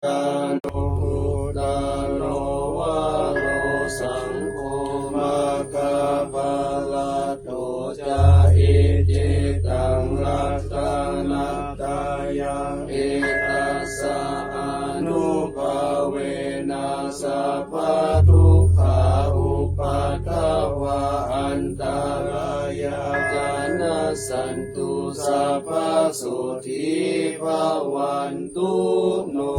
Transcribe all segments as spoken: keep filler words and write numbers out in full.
Anuttaro varo saṅgho, maggaphalaṭṭho ca icchitaṃ, ratanattayaṃ etassa anubhavena, sabbadukkhā upaddavā antarāyā ca nassantu, sabbasotthī bhavantu no.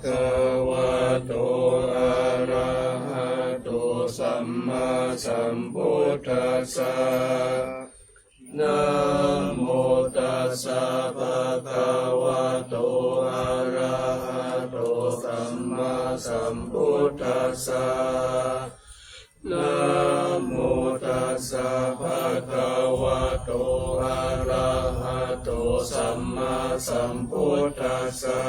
Bhagavato arahato sammāsambuddhassa. Namo tassa bhagavato arahato sammāsambuddhassa. Namo tassa bhagavato arahato sammāsambuddhassa.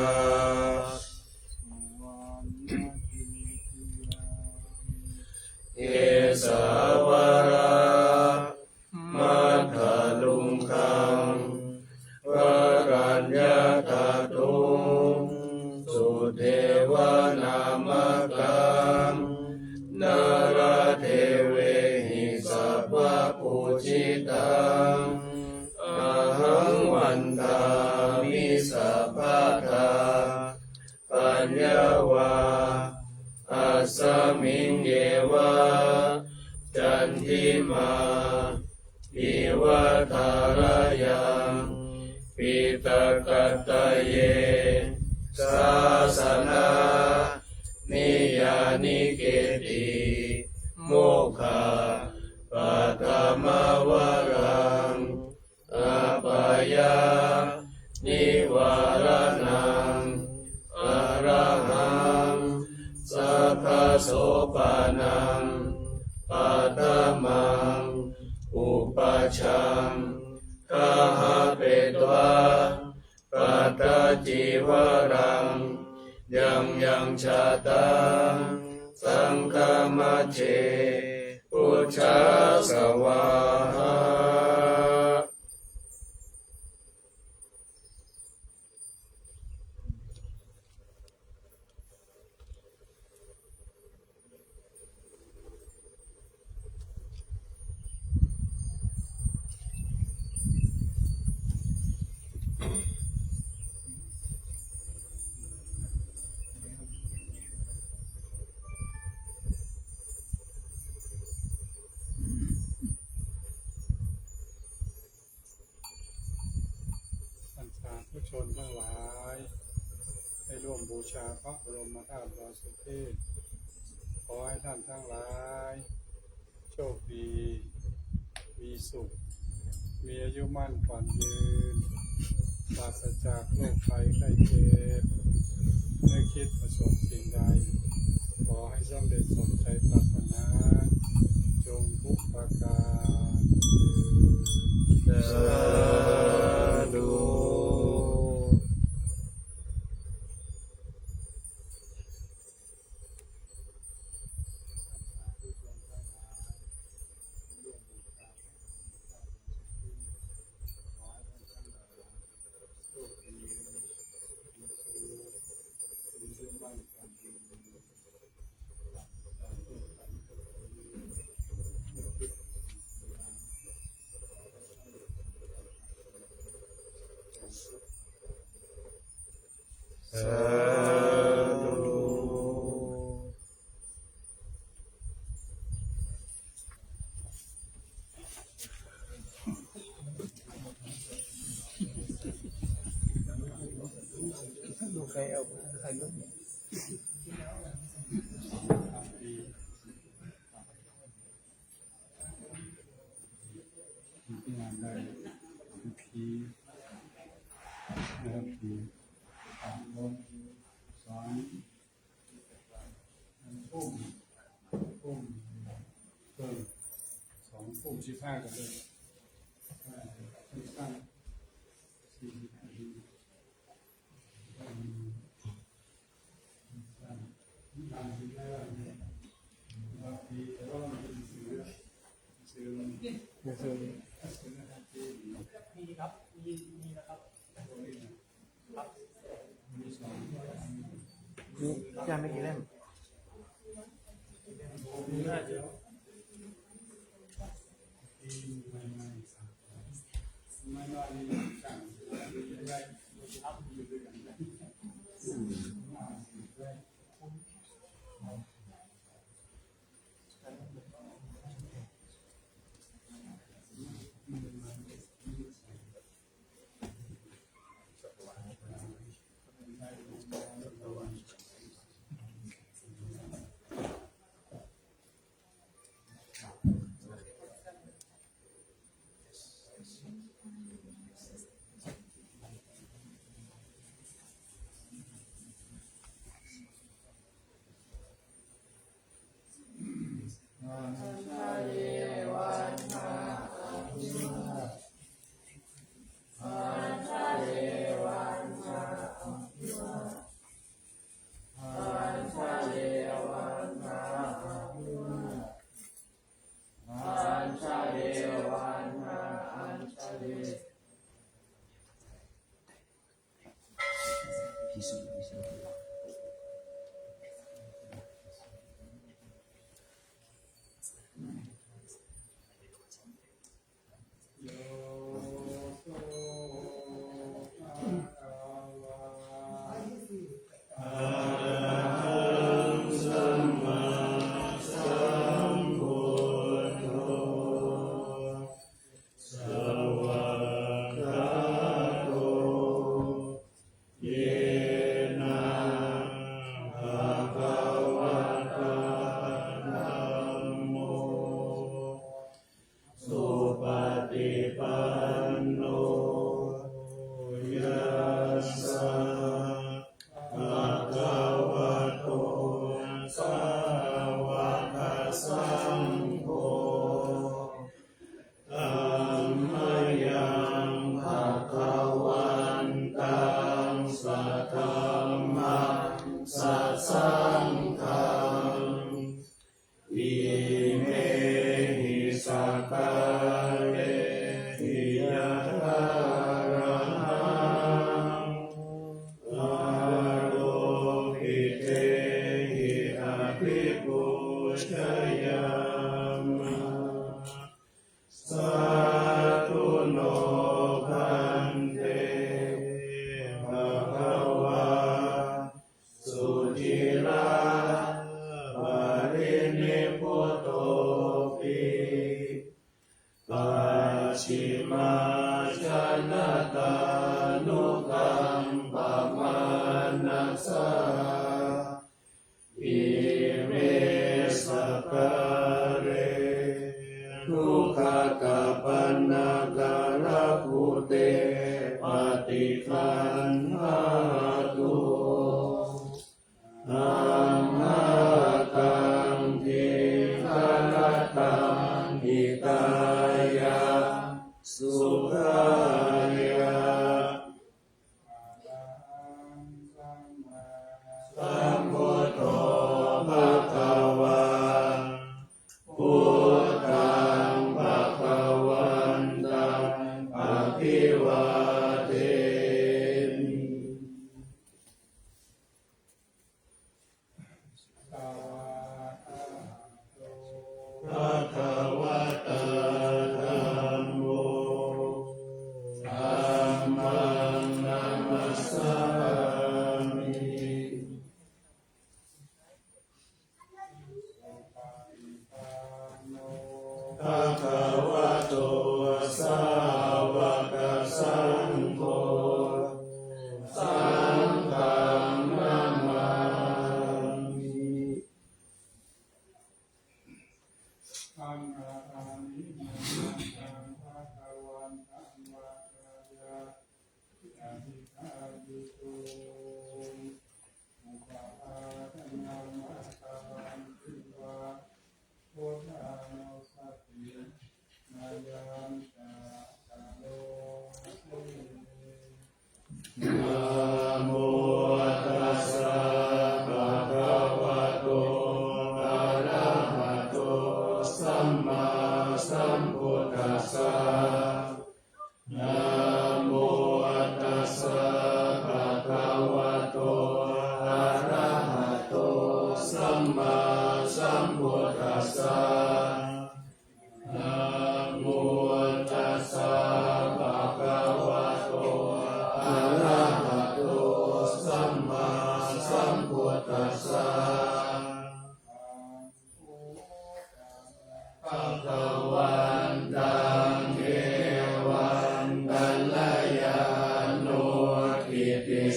Kesavā vācālam matthaluṅgaṃ varaññatato sudevanāmakam naradevehi sabbapūjitaṃ ahaṃ vandāmi sabbadā. Paññā vā asmiṃ yeva candimā iva thārayaṃ piṭakattaye sāsana niyanike ti mokkhapaṭhamā varaṃ apāyanivāraṇaṃ arahaṃ sabbasopaṇaṃ paṭhamaṃ upajjhaṃ gahapetvā pattacīvaraṃ yaṃ yaṃ jātaṃ saṅghamajjhe pūjā svāhā. ท่านสาธุชนทั้งหลาย ได้ร่วมบูชาพระบรมธาตุดอยสุเทพ ขอให้ท่านทั้งหลาย โชคดี มีสุข มีอายุมั่นขวัญยืน ปราศจากโรคภัยไข้เจ็บ นึกคิดประสงค์สิ่งใด ขอให้สำเร็จสมใจปรารถนา จงทุกประการเทอญ สาธุ สาธุ สาธุ ไปเอาถ่ายรูป ที่งานได้ทุกทีนะครับ ทีสามทุ่มทุ่มเกินสองทุ่มสิบห้ากันเลย สั้นๆ สี่สิบนาที มีครับ มี มีนะครับ ครับ มีสอง มี อาจารย์ ไม่กี่เล่ม มีห้าเล่ม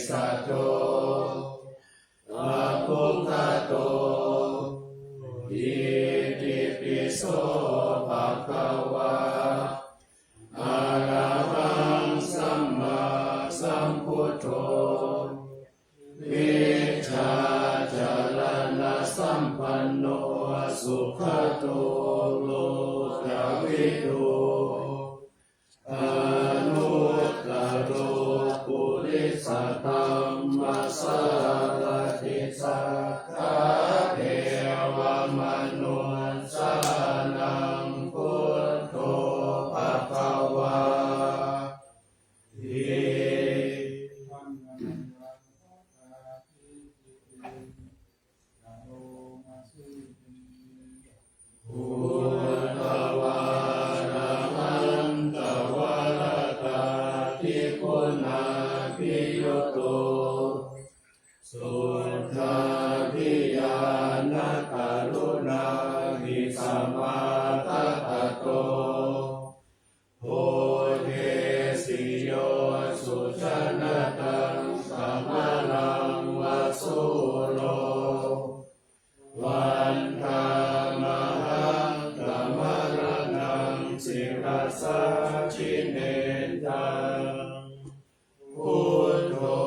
saddo, abbhuggato, itipi so bhagavā, arahaṃ sammāsambuddho, vijjācaraṇasampanno, sugato lokavidū, anuttaro purisadammasārathi, satthā devamanussānaṃ buddho bhagavāti. Uddhavārahantavaragābhipūnabhiyutto, suddhābhiñāṇakaruṇāhi samāgatatto, bodhesi yo sujanataṃ kamalaṃva sūro, vandāmahaṃ tamaraṇaṃ sirasā jinendaṃ. Buddho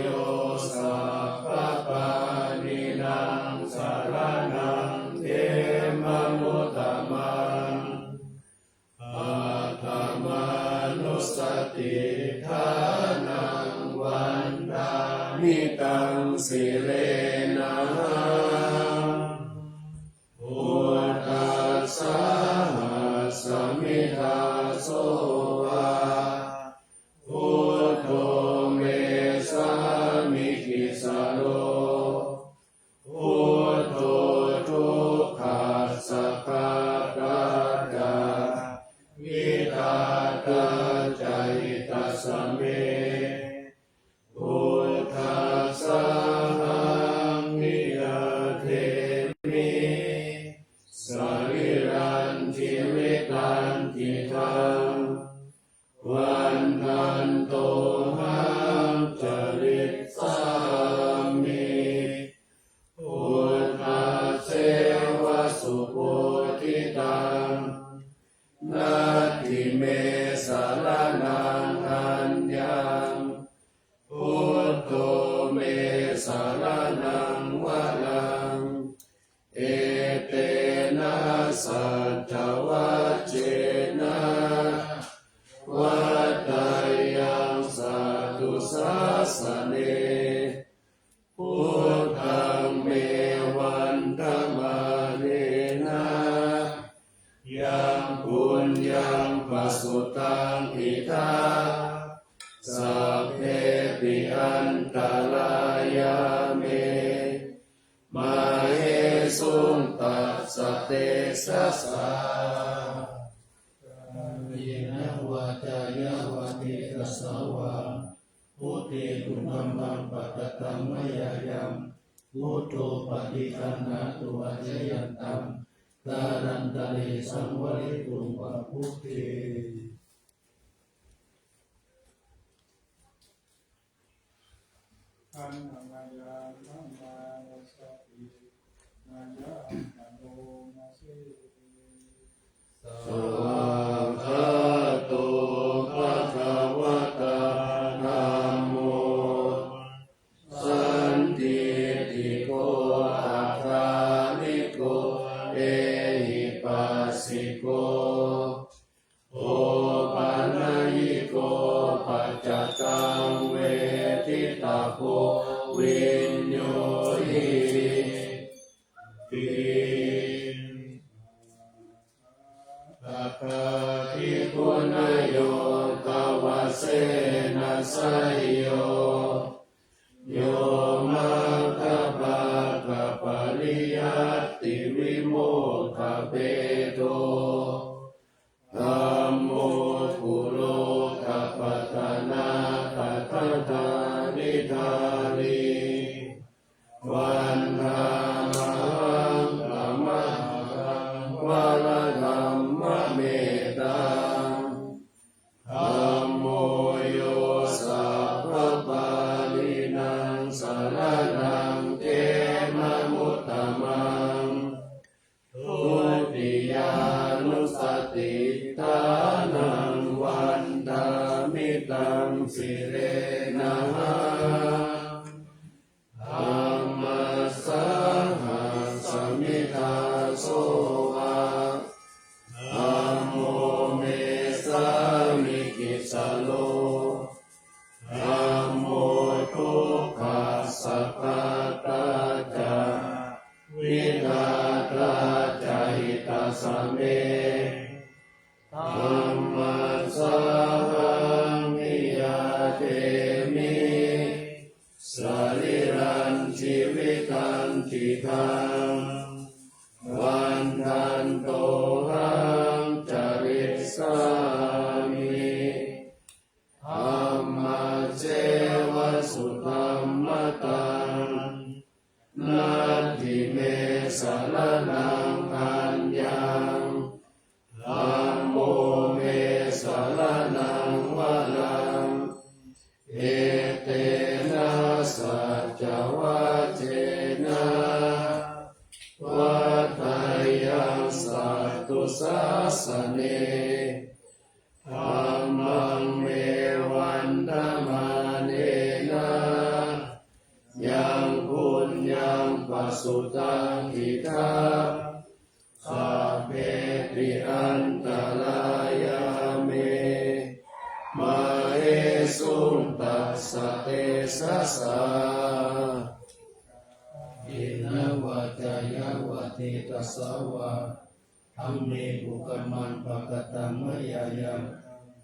yo sabbapāṇīnaṃ saraṇaṃ khemamuttamaṃ, paṭhamānussatiṭṭhānaṃ vandāmi taṃ sirenahaṃ. Phuṭṭhassa hasmi dāso va, buddho me sāmikissaro, buddho dukkhassa ghātā ca, vidhātā ca hitassa me, buddhassahaṃ niyyādemi, sarīrañjīvitañcidaṃ, vandantohaṃ carissāmi, buddhasseva subodhitaṃ, natthi me saraṇaṃ aññaṃ, buddho me saraṇaṃ varaṃ, etena saccavajjena, vaḍḍheyyaṃ satthu sāsane, buddhaṃ me vandamānena, yaṃ puññaṃ pasutaṃ idha, sabbepi antarāyā me, māhesuṃ tassa tejasā. Kāyena vācāya va cetasā vā, buddhe kukammaṃ pakataṃ mayā yaṃ, buddho paṭiggaṇhatu accayantaṃ, kālantare saṃvarituṃ va buddhe. Annamāyā dhammānussatī, mayā mano na se. Svākkhāto bhagavatā dhammo, sandiṭṭhiko akāliko ehipassiko, opanayiko paccattaṃ veditabbo viññūhīti. Atthādi guṇayogavasena seyyo, yo maggapākapariyattivimokkhabhedo, dhammo kulokapatanā tadadhāridhārī, vandāmahaṃ taṃ varadhammametaṃ. Dhammo yo sabbapāṇi sarīrañjīvitañcidaṃ vandantohaṃ carissāmi. Dhammaceva sutaṃ mataṃ, natthi me saraṇaṃ aññaṃ, dhammo me saraṇaṃ varaṃ, etena saccavajjena vaḍḍheyyaṃ satthu sāsane. Dhammaṃ me vandamānena yaṃ puññaṃ pasutaṃ idha, sabbepi antarāyā me māhesuṃ tassa tejasā. Kāyena vācāya va cetasā vā, dhamme kukammaṃ pakataṃ mayā yaṃ,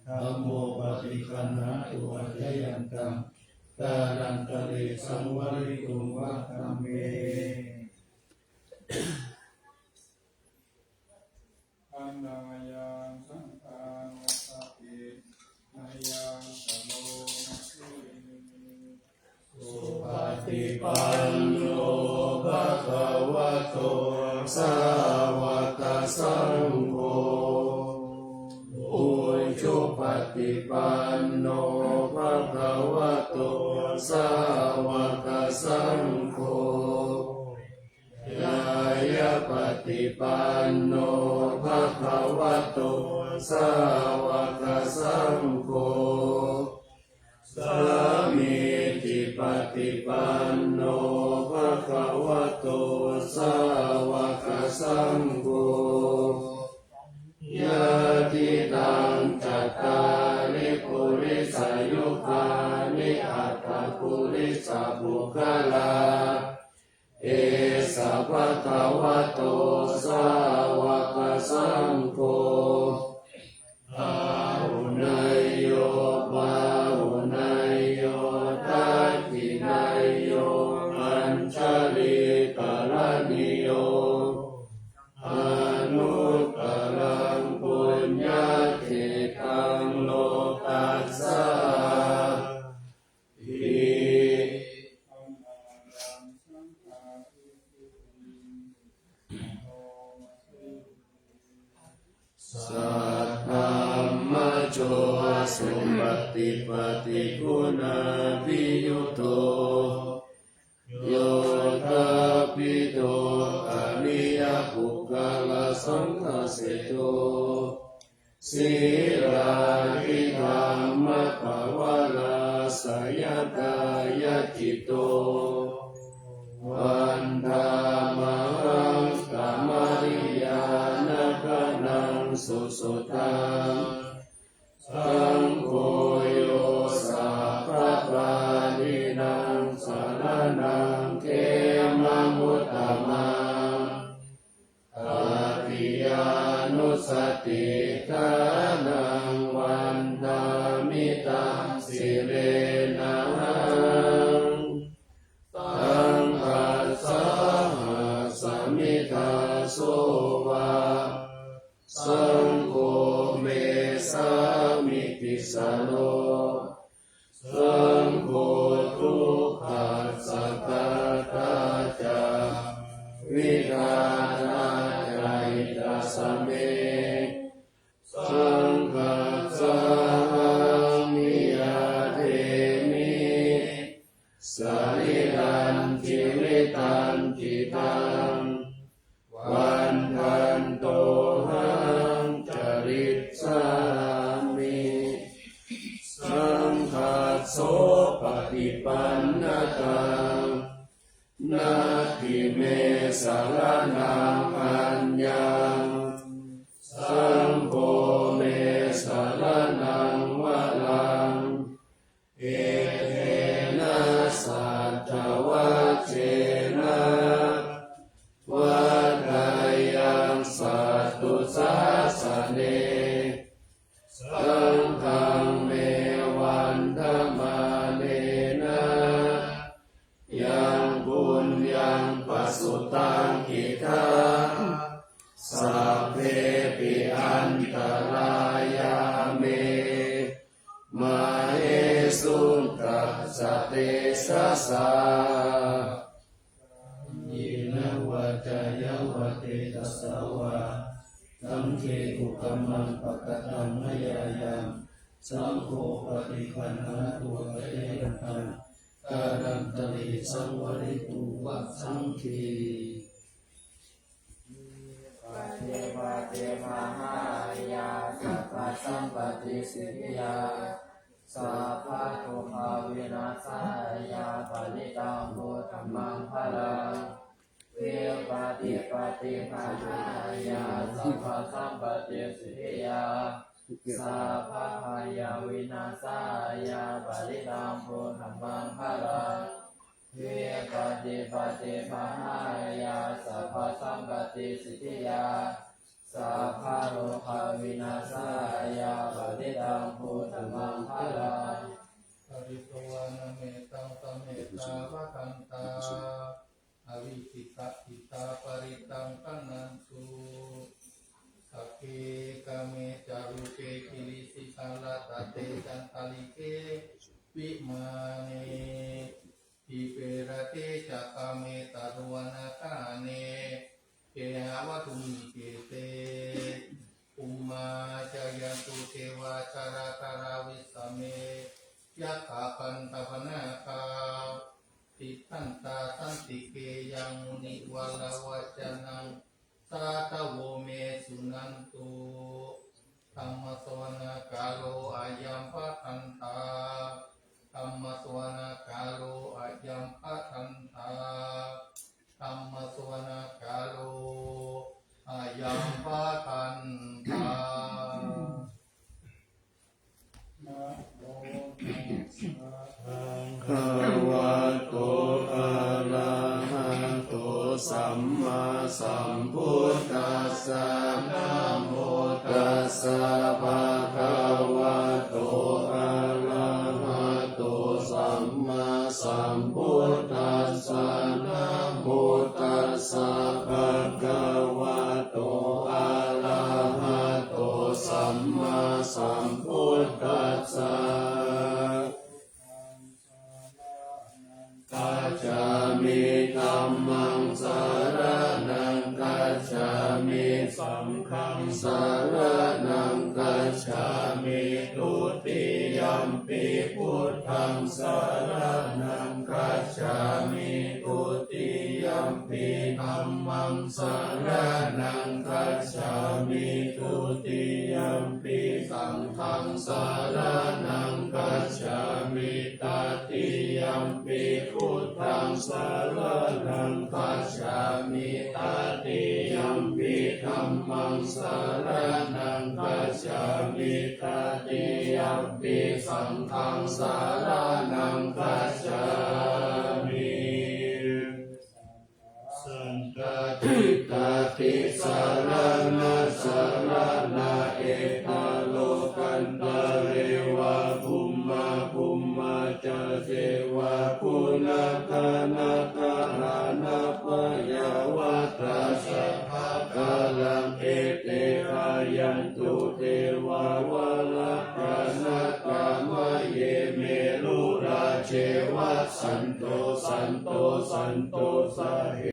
dhammo paṭiggaṇhatu accayantaṃ, kālantare saṃvarituṃ va dhamme. Anāyaṃ saṅkhaṃ vatapi, ayaṃ karo mati. Supaṭipanno bhagavato sāvakasaṅgho, ujupaṭipanno bhagavato sāvakasaṅgho, ñāyapaṭipanno bhagavato sāvakasaṅgho, sāmīcipaṭipanno bhagavato sāvakasaṅgho, yadidaṃ cattāri purisayugāni aṭṭha purisapuggalā, esa bhagavato sāvakasaṅgho, āhuneyyo pāhuneyyo dakkhiṇeyyo añjalikaraṇīyo, anuttaraṃ puññakkhettaṃ lokassāti. Saddhammajo supaṭipattiguṇābhiyutto, yoṭṭhabbidho ariyapuggalasaṅghaseṭṭho, sīlādidhammapavarāsayakāyacitto, vandāmahaṃ tamariyāna gaṇaṃ susuddhaṃ. Saṅgho yo sabbapāṇīnaṃ saraṇaṃ khemamuttamaṃ, tatiyānussatiṭṭhānaṃ vandāmi taṃ sirenahaṃ. Saṅghassāhasmi dāso va, saṅgho me sāmikissaro, saṅgho dukkhassa ghātā ca vidhātā ca hitassa me. Saṅghassāhaṃ niyyādemi sarīrañjīvitañcidaṃ, vandantohaṃ carissāmi. Saṅghassopaṭipannataṃ, natthi me saraṇaṃ aññaṃ, saṅgho me saraṇaṃ varaṃ, etena saccavajjena vaḍḍheyyaṃ satthu sāsane. Saṅghaṃ me vandamānena sesā. Kāyena vācāya va cetasā vā, saṅghe kukammaṃ pakataṃ mayā yaṃ, saṅgho paṭiggaṇhatu accayantaṃ, kālantare saṃvarituṃ va saṅghe. Vipattipaṭibāhāya sabbasampattisiddhiyā, sabbarogavināsāya parittaṃ brūtha maṅgalaṃ. Vipattipaṭibāhāya sabbasampattisiddhiyā, sabbabhayavināsāya parittaṃ brūtha maṅgalaṃ. Vipattipaṭibāhāya sabbasampattisiddhiyā, sabbarogavināsāya parittaṃ brūtha maṅgalaṃ. Pharitvāna mettaṃ samettā bhadantā, avikkhittacittā parittaṃ bhaṇantu. Sagge kāme ca rūpe girisikharataṭe cantalikkhe vimāne, dīpe raṭṭhe ca gāme taruvanagahane gehavatthumhi khette, bhummā cāyantu devā jalathalavisame yakkhagandhabbanāgā, tiṭṭhantā santike yaṃ munivaravacanaṃ sādhavo me suṇantu. Dhammassavanakālo ayambhadantā. Dhammassavanakālo ayambhadantā. Dhammassavanakālo ayambhadantā. Namo tassa bhagavato arahato sammāsambuddhassa. Namo tassa bhagavato arahato sammāsambuddhassa. Namo tassa bhagavato arahato sammāsambuddhassa. Gacchāmi. Dhammaṃ saraṇaṃ gacchāmi. Saṅghaṃ saraṇaṃ gacchāmi. Dutiyampi buddhaṃ saraṇaṃ gacchāmi. Dutiyampi dhammaṃ saraṇaṃ gacchāmi. Dutiyampi saṅghaṃ saraṇaṃ gacchāmi. Tatiyampi buddhaṃ saraṇaṃ gacchāmi. Tatiyampi dhammaṃ saraṇaṃ gacchāmi. Tatiyampi saṅghaṃ saraṇaṃ gacchāmi. Saṅghāṭṭhikāṭisaraṇasaraṇā, etha lokantare va bhummā bhummā ca devā, guṇagaṇagahaṇapayyāvattā, sabbakāraṃ ete gayantu, devā valakannatā maye, merurājeva santo santo santo sahe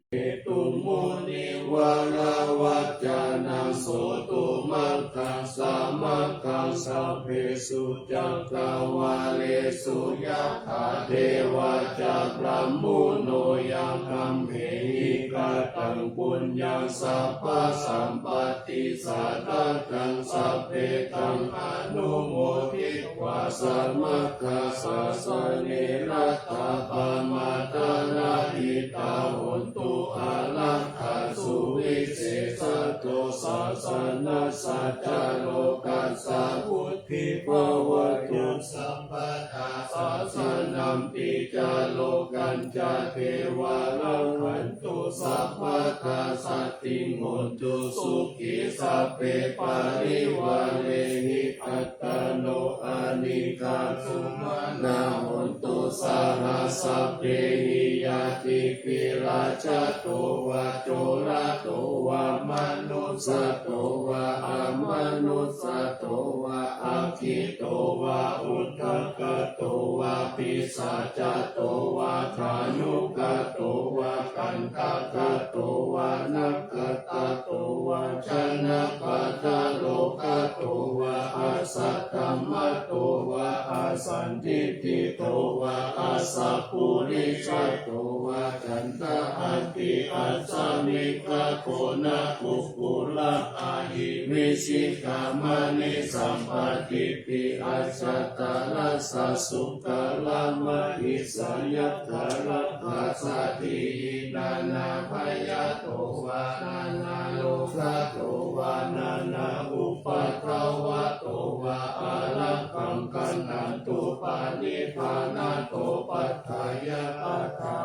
tuṃ munivaravacanaṃ, sotumaggaṃ samaggaṃ sabbesu cakkavāḷesu, yakkha devā ca brahmuno yaṃ amhehi kataṃ puññaṃ sabbasampattisādhakaṃ, sabbe taṃ anumoditvā samaggāsasane ratthā pamādarahitā hontu, ārakkhāsu visesato sāsanassa ca lokassa vuḍḍhī bhavatu sabbadā. Sāsanampi ca lokā pañca devā rakkhantu sabbadā, saddhiṃ hontu sukhī sabbe parivārehi. Attāno anīghā sumanā hontu saha sabbehi ñātibhi. Rājato vā corato vā manussato vā amanussato vā aggito vā udakato vā pisācato vā khāṇukato vā kaṇṭakato vā nakkhattato vā janapadarogato vā asaddhammato vā asandiṭṭhito vā asappurisato vā canda atti asami gagonā kukkura ahi vicchikamaṇi sampadiṭṭhi ajataracchasūkaramahiṃsa yakkharakkhasadīhi nānābhayato vā nānārogato vā nānāupaddavato vā ārakkhaṃ gaṇhantu pariṇāmato paṭṭhāya. Aṭṭha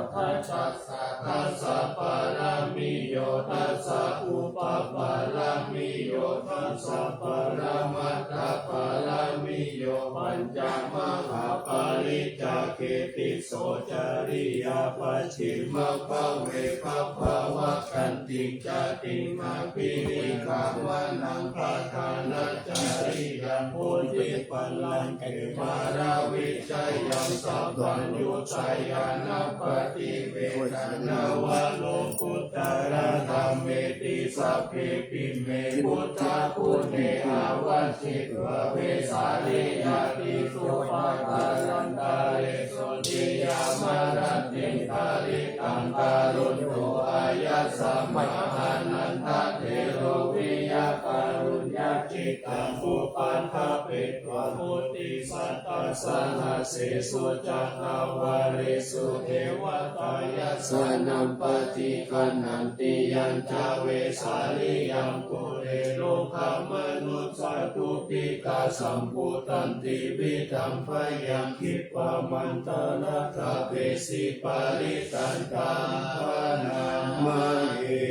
dasa dasa pāramiyo dasa upapāramiyo dasa paramatthapāramiyo pañca mahāpariccāge tisso cariyā pacchimabbhave gabbhāvakkantiṃ jātiṃ abhinikkhamanaṃ padhānacariyaṃ bodhipallaṅke māravijayaṃ sabbaññutañāṇappaṭivedhaṃ nava lokuttara dhammeti sabbepime buddhaguṇe āvajjitvā vesāliyā tīsupakārantaresu tiyāmarattiṃ pharittaṃ kāruñño āyasmā ānandatthero viya kāruññacittaṃ upaṭṭhapetvā koṭisatasahassesu cakkavāḷesu devatā yassāṇaṃ paṭiggaṇhanti yañca vesāliyaṃ pure rogāmanussadubbhikkhasambhūtantividhaṃ bhayaṃ khippamantaraṃ āpesi parittaṃ taṃ bhaṇāma he.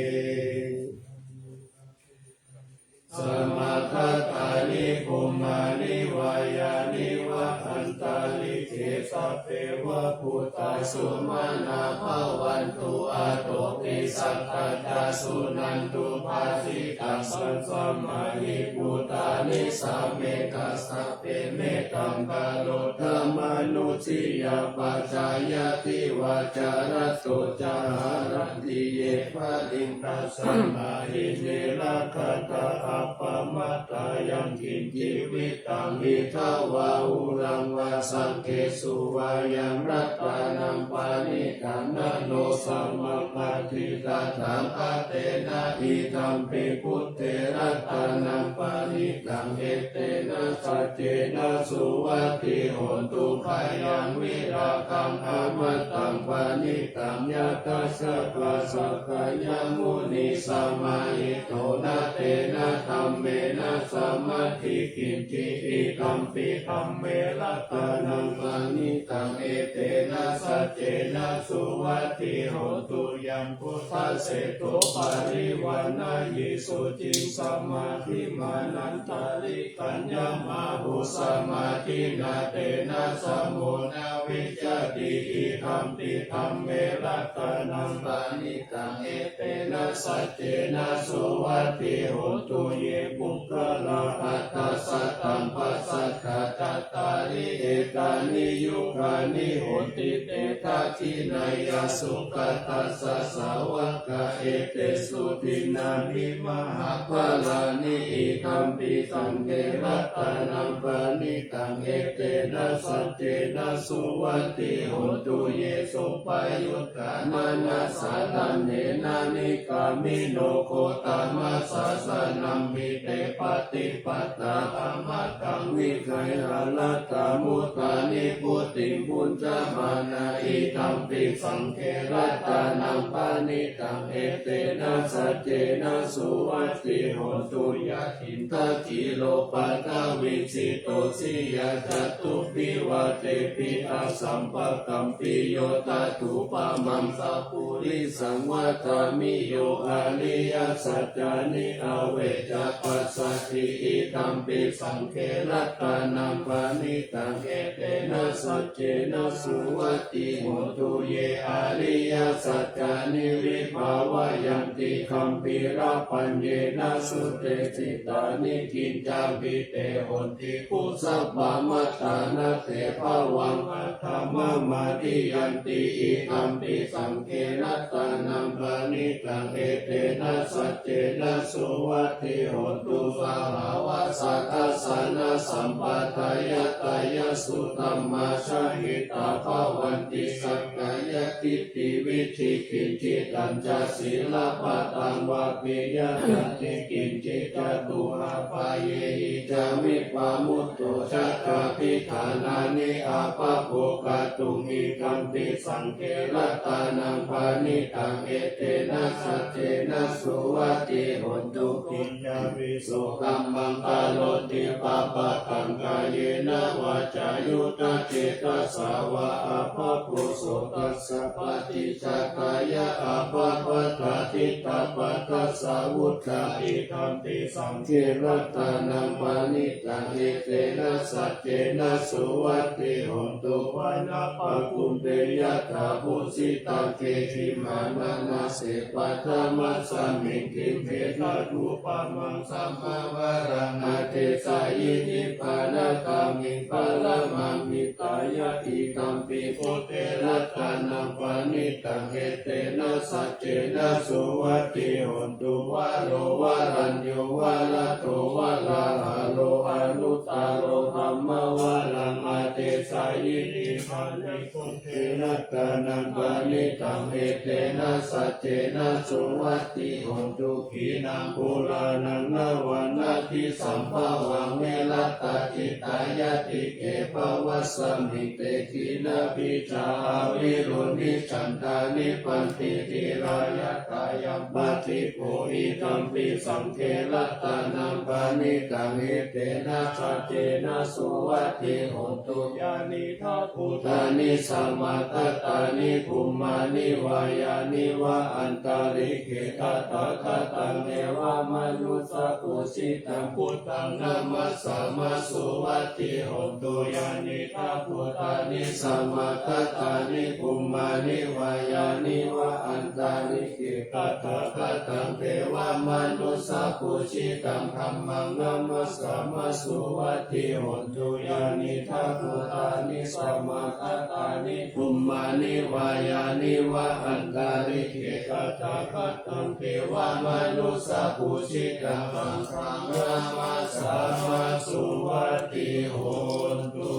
Samāgatāni bhummāni vā yāni va antalikkhe sabbeva bhūtā sumanā bhavantu athopi sakkacca suṇantu bhāsitaṃ. Tasmā hi bhūtā nisāmetha sabbe mettaṃ karotha mānusiyā pajāya divā ca ratto ca haranti ye baliṃ tasmā hi ne rakkhatha appamattā. Yaṅkiñci vittaṃ idha vā huraṃ vā saggesu vā yaṃ ratanaṃ paṇītaṃ na no samaṃ atthi tathāgatena idampi buddhe ratanaṃ paṇītaṃ etena saccena suvatthi hotu. Khayaṃ virāgaṃ amataṃ paṇītaṃ yadajjhagā sakyamunī samāhito na tena dhammena samatthi kiñci idampi dhamme ratanaṃ paṇītaṃ etena saccena suvatthi hotu. Yaṃ buddhaseṭṭho parivaṇṇayī suciṃ samādhimānantarikaññamāhu samādhinā tena samo na vijjati idampi dhamme ratanaṃ paṇītaṃ etena saccena suvatthi hotu. Ye puggalā aṭṭha sataṃ pasatthā cattāri etāni yugāni honti te dakkhiṇeyyā sugatassa sāvakā etesu dinnāni mahapphalāni idampi saṅghe ratanaṃ paṇītaṃ etena saccena suvatthi hotu. Ye suppayuttā manasā daḷhena nikkāmino gotamasāsanamhi te pattipattā amataṃ vigayha laddhā mudhā nibbutiṃ bhuñjamānā idampi saṅghe ratanaṃ paṇītaṃ etena saccena suvatthi hotu. Yathindakhīlo paṭhaviṃ sito siyā catubbhi vātebhi asampakampiyo Tathūpamaṃ sappurisaṃ vadāmi, yo ariyasaccāni avecca passati, idampi saṅghe ratanaṃ paṇītaṃ, etena saccena suvatthi hotu. Ye ariyasaccāni vibhāvayanti gambhīrapaññena sudesitāni, kiñcāpi te honti bhusappamattā, na te bhavaṃ aṭṭhamamādiyanti, idampi saṅghe ratanaṃ paṇītaṃ, etena saccena suvatthi hotu. Sahāvassa dassanasampadāya, tayassu dhammā jahitā bhavanti, sakkāyadiṭṭhi vicikicchitañca, sīlabbataṃ vāpiya yattha kiñci, catūhapāyehi ca vippamutto, cattābhiṭhānāni abhabbo kātuṃ, idampi saṅghe ratanaṃ paṇītaṃ, etena saccena suvatthi hotu. Kiñcāpi so kammaṃ karonti pāpakaṃ, kāyena vācāyuda cetasā vā, abhabbo so tassa paṭicchādāya, abhabbatā diṭṭhapadassa vuṭṭhā, idampi saṅghe ratanaṃ paṇītaṃ, etena saccena suvatthi hotu. Vanappagumbe yathā phussitagge, gimhānamāse paṭhamasmiṃ gimhe, tathūpamaṃ sabbavaraṃ adesayi, nibbānagāmiṃ paramaṃ hitāya, idampi buddhe ratanaṃ paṇītaṃ, etena saccena suvatthi hotu. Varo varaññū varado varāharo, anuttaro dhammavaraṃ adesayi, nibbāne buddhe ratanaṃ paṇītaṃ, etena saccena suvatthi hotu. Khīṇaṃ purāṇaṃ navaṃ natthi sambhavaṃ, virattacittāyatike bhavasmiṃ, te khīṇabījā avirūḷhichandā, nibbanti dhīrā yathāyampadīpo, idampi saṅghe ratanaṃ paṇītaṃ, etena saccena suvatthi hotu. Yānīdha bhūtāni samāgatāni, bhummāni vā yāni va antalikkhe, tathāgataṃ devamanussapūjitaṃ, buddhaṃ namassāma suvatthi hotu. Yānīdha bhūtāni samāgatāni, bhummāni vā yāni va antalikkhe, tathāgataṃ devamanussapūjitaṃ, dhammaṃ namassāma suvatthi hotu. Yānīdha bhūtāni samāgatāni, bhummāni vā yāni va antalikkhe, tathāgataṃ devamanussapūjitaṃ, saṅghaṃ namassāma suvatthi hotu.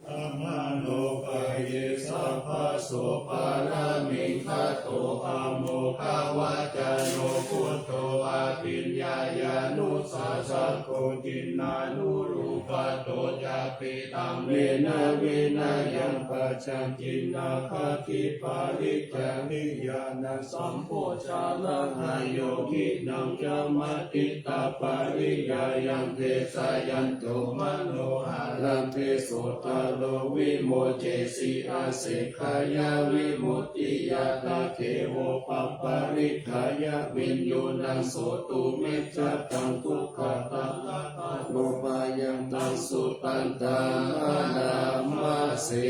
Dhammānubhāve sabbaso pāramī khato, āmokavacano buddho, abhiññāya nussāsako, ciṇṇānulūpato ca petāmena vinayaṃ, pacchaññīyā khatipariccābhiyā, naṃ sambhojarahayo, khīṇaṃ cāmatītapariñāyaṃ, desayanto manoharaṃ, te sotaro vimocesi, asekkhāya vimuttiyā. Taṃ khevo pabbaliṃ kāya viññūhnaṃ, sotumejjhataṃ dukkhataṃ attāno, bhayantaṃ sudantaṃ bhaṇāma se.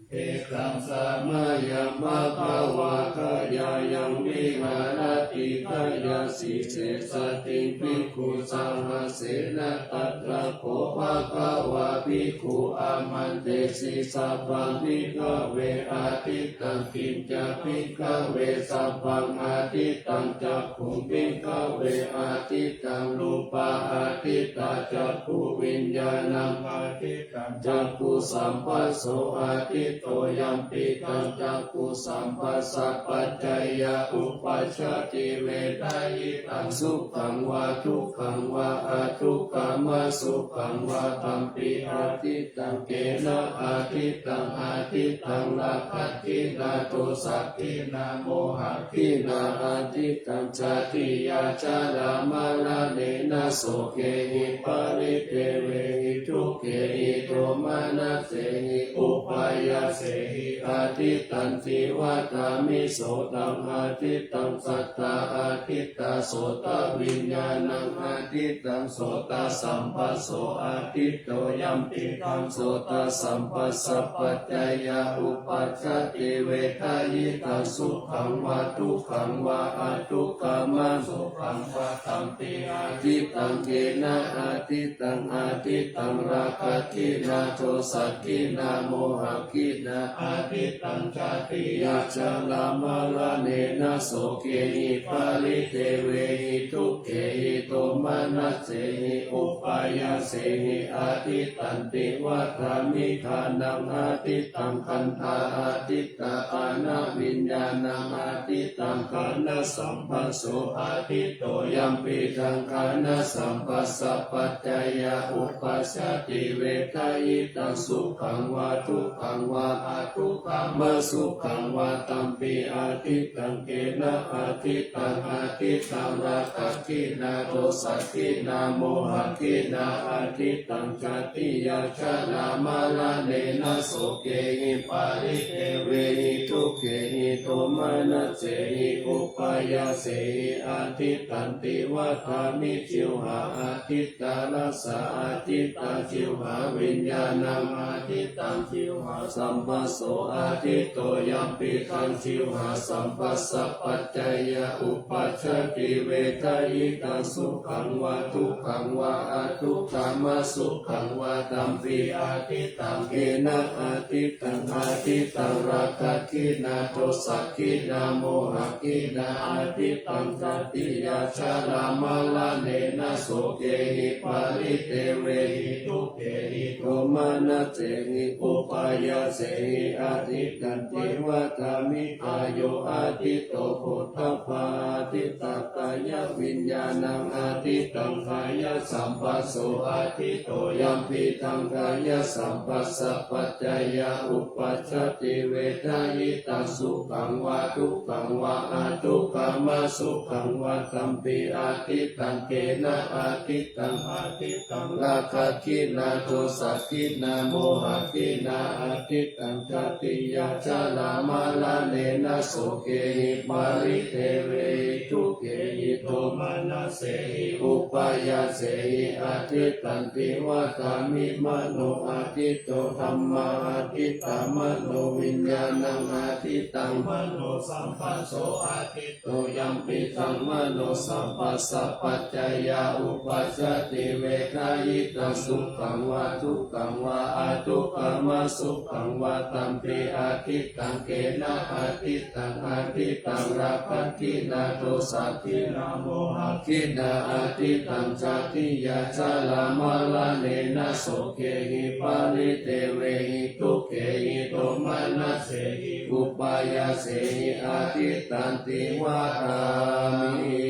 Ekaṃ samayaṃ bhagavā gayāyaṃ viharati gayāsīse, saddhiṃ bhikkhusahassena. Tatra kho bhagavā bhikkhū āmantesi: Sabbaṃ bhikkhave ādittaṃ. Kiñca bhikkhave sabbaṃ ādittaṃ? Cakkhuṃ bhikkhave ādittaṃ, rūpā ādittā, cakkhuviññāṇaṃ ādittaṃ, cakkhusamphasso āditto, yampidaṃ cakkhusamphassapaccayā uppajjati vedayitaṃ sukhaṃ vā dukkhaṃ vā adukkhamasukhaṃ vā tampi ādittaṃ. Kena ādittaṃ? Ādittaṃ rāgagginā dosagginā mohagginā. Ādittaṃ jātiyā jarāmaraṇena sokehi paridevehi dukkhehi domanassehi upāyāsehi ādittanti vadāmi. So taṃ ādittaṃ saddā ādittā sotaviññāṇaṃ ādittaṃ sotasamphasso āditto yampidaṃ sotasamphassapaccayā uppajjati vedayitaṃ sukhaṃ vā dukkhaṃ vā adukkhamasukhaṃ vā tampi ādittaṃ. Kena ādittaṃ? Ādittaṃ rāgagginā dosagginā mohagginā. Ādittaṃ jātiyā jarāmaraṇena sokehi paridevehi dukkhehi domanassehi upāyāsehi ādittanti vadāmi. Ghānaṃ ādittaṃ khandhā ādittā ghānaviññāṇaṃ ādittaṃ ghānasamphasso āditto yampidaṃ ghānasamphassapaccayā uppajjati vedayitaṃ sukhaṃ vā dukkhaṃ vā adukkhamasukhaṃ vā tampi ādittaṃ. Kena ādittaṃ? Ādittaṃ rāgagginā dosagginā mohagginā ādittaṃ jātiyā jarāmaraṇena sokehi paridevehi dukkhehi domanassehi upāyāsehi ādittanti vadāmi. Jivhā ādittā rasā ādittā jivhāviññāṇaṃ ādittaṃ jivhāsamphasso āditto yampidaṃ jivhāsamphassapaccayā uppajjati vedayitaṃ sukhaṃ vā dukkhaṃ vā adukkhamasukhaṃ vā tampi ādittaṃ. Kena ādittaṃ? Ādittaṃ rāgagginā dosagginā mohagginā ādittaṃ jātiyā jarāmaraṇena sokehi paridevehi dukkhehi domanassehi upāyāsehi ādittanti vadāmi. Kāyo āditto phoṭṭhabbā ādittā kāyaviññāṇaṃ ādittaṃ kāyasamphasso āditto yampidaṃ kāyasamphassapaccayā uppajjati vedayitaṃ sukhaṃ vā dukkhaṃ vā adukkhamasukhaṃ vā tampi ādittaṃ. Kena ādittaṃ? Ādittaṃ rāgagginā dosagginā mohagginā ādittaṃ jātiyā jarāmaraṇena sokehi paridevehi dukkhehi domanassehi upāyāsehi ādittanti vadāmi. Mano āditto dhammā ādittā manoviññāṇaṃ ādittaṃ manosamphasso āditto yampidaṃ manosamphassapaccayā uppajjati vedayitaṃ sukhaṃ vā dukkhaṃ vā adukkhamasukhaṃ vā tampi ādittaṃ. Kena ādittaṃ? Ādittaṃ rāgagginā dosagginā mohagginā ādittaṃ jātiyā jarāmaraṇena sokehi paridevehi dukkhehi domanassehi upāyāsehi ādittanti vadāmi.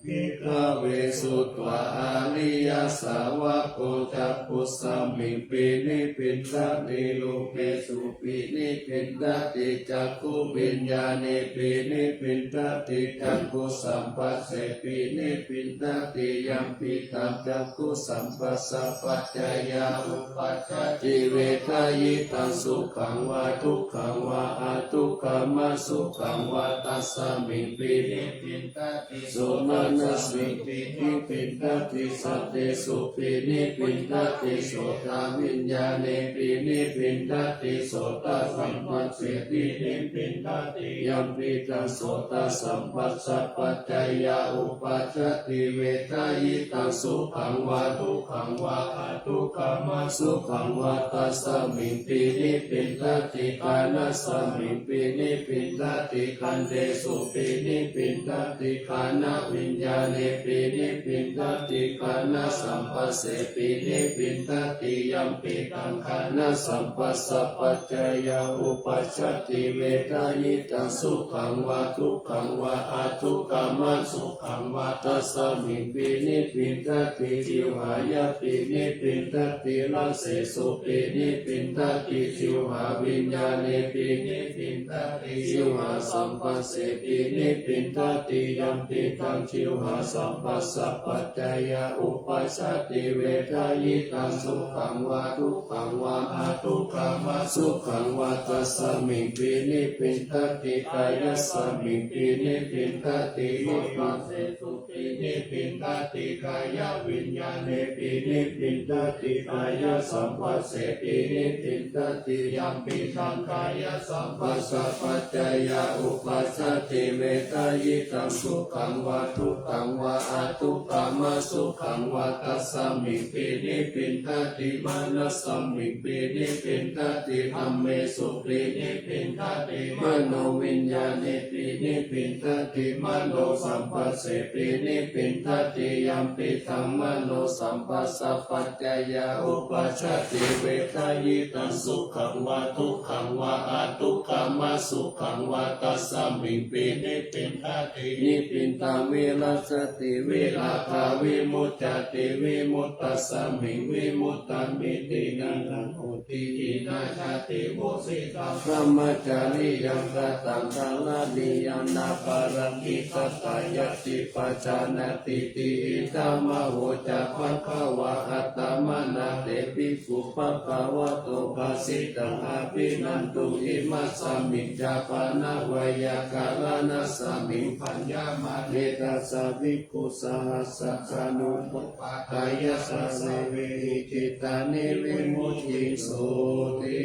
Bhikkhave sutvā ariyasāvako cakkhusmiṃ pinippindati rūpesupi nippindati cakkhuviññāṇepi nippindati cakkhusamphassepi nippindati yampidaṃ cakkhusamphassapaccayā uppajjati vedayitaṃ sukhaṃ vā dukkhaṃ vā adukkhamasukhaṃ vā tasmiṃ pinippindati sotasammiṃ pinippindati saddesupi nippindati sotaviññāṇepi nippindati sotasamphassepi nippindati yampidaṃ sotasamphassapaccayā uppajjati vedayitaṃ sukhaṃ vā dukkhaṃ vā adukkhamasukhaṃ vā tasmiṃ pinippindati ghānasmiṃ pinippindati gandhesupi nippindati ghānaviññāṇepi nippindati ghāna samphassepī nibbindati. Yampidaṃ ghānasamphassapaccayaṃ uppajjati vedayitaṃ sukhaṃ vā dukkhaṃ vā adukkhamasukhaṃ vā, tasmiṃpi nibbindati. Jivhāyāpi nibbindati, rasesupi nibbindati, jivhāviññāṇepi nibbindati, jivhāsamphassepī nibbindati. Yampidaṃ jivhāsamphassapaccayaṃ uppajjati vedayitaṃ sukhaṃ vā dukkhaṃ vā adukkhamasukhaṃ vā, tasmiṃpi nibbindati. Kāyasmiṃpi nibbindati, samphassesupī nibbindati, kāyaviññāṇepi nibbindati, kāyasamphassepī nibbindati. Yampidaṃ ghānasamphassapaccayaṃ uppajjati vedayitaṃ sukhaṃ vā dukkhaṃ vā adukkhamasukhaṃ vā, tasmiṃpi nibbindati. Manasmiṃpi nibbindati, dhammesupi nibbindati, manoviññāṇepi nibbindati, manosamphassepī nibbindati. Yampidaṃ manosamphassapac cayaṃ uppajjati vedayitaṃ sukhaṃ vā dukkhaṃ vā adukkhamasukhaṃ vā, tasmiṃpi nibbindati. Nibbindaṃ virajjati, virāgā vimuccati, vimuttasmiṃ vimuttamiddhi. Nibbindaṃ hoti, nibbindaṃ jātimucciṃ brahmacariyaṃ kataṃ karaṇīyaṃ? Nāparaṃ khittattayāti pajānātīti. Idamavoca bhagavā. Attamanā te bhikkhū bhagavato bhāsitaṃ abhinanduṃ. Imasmiñca pana veyyākaraṇasmiṃ bhaññamāne tassa bhikkhusahassassa anupaṭṭhāya sāsave icchitani vimucciṃsūti.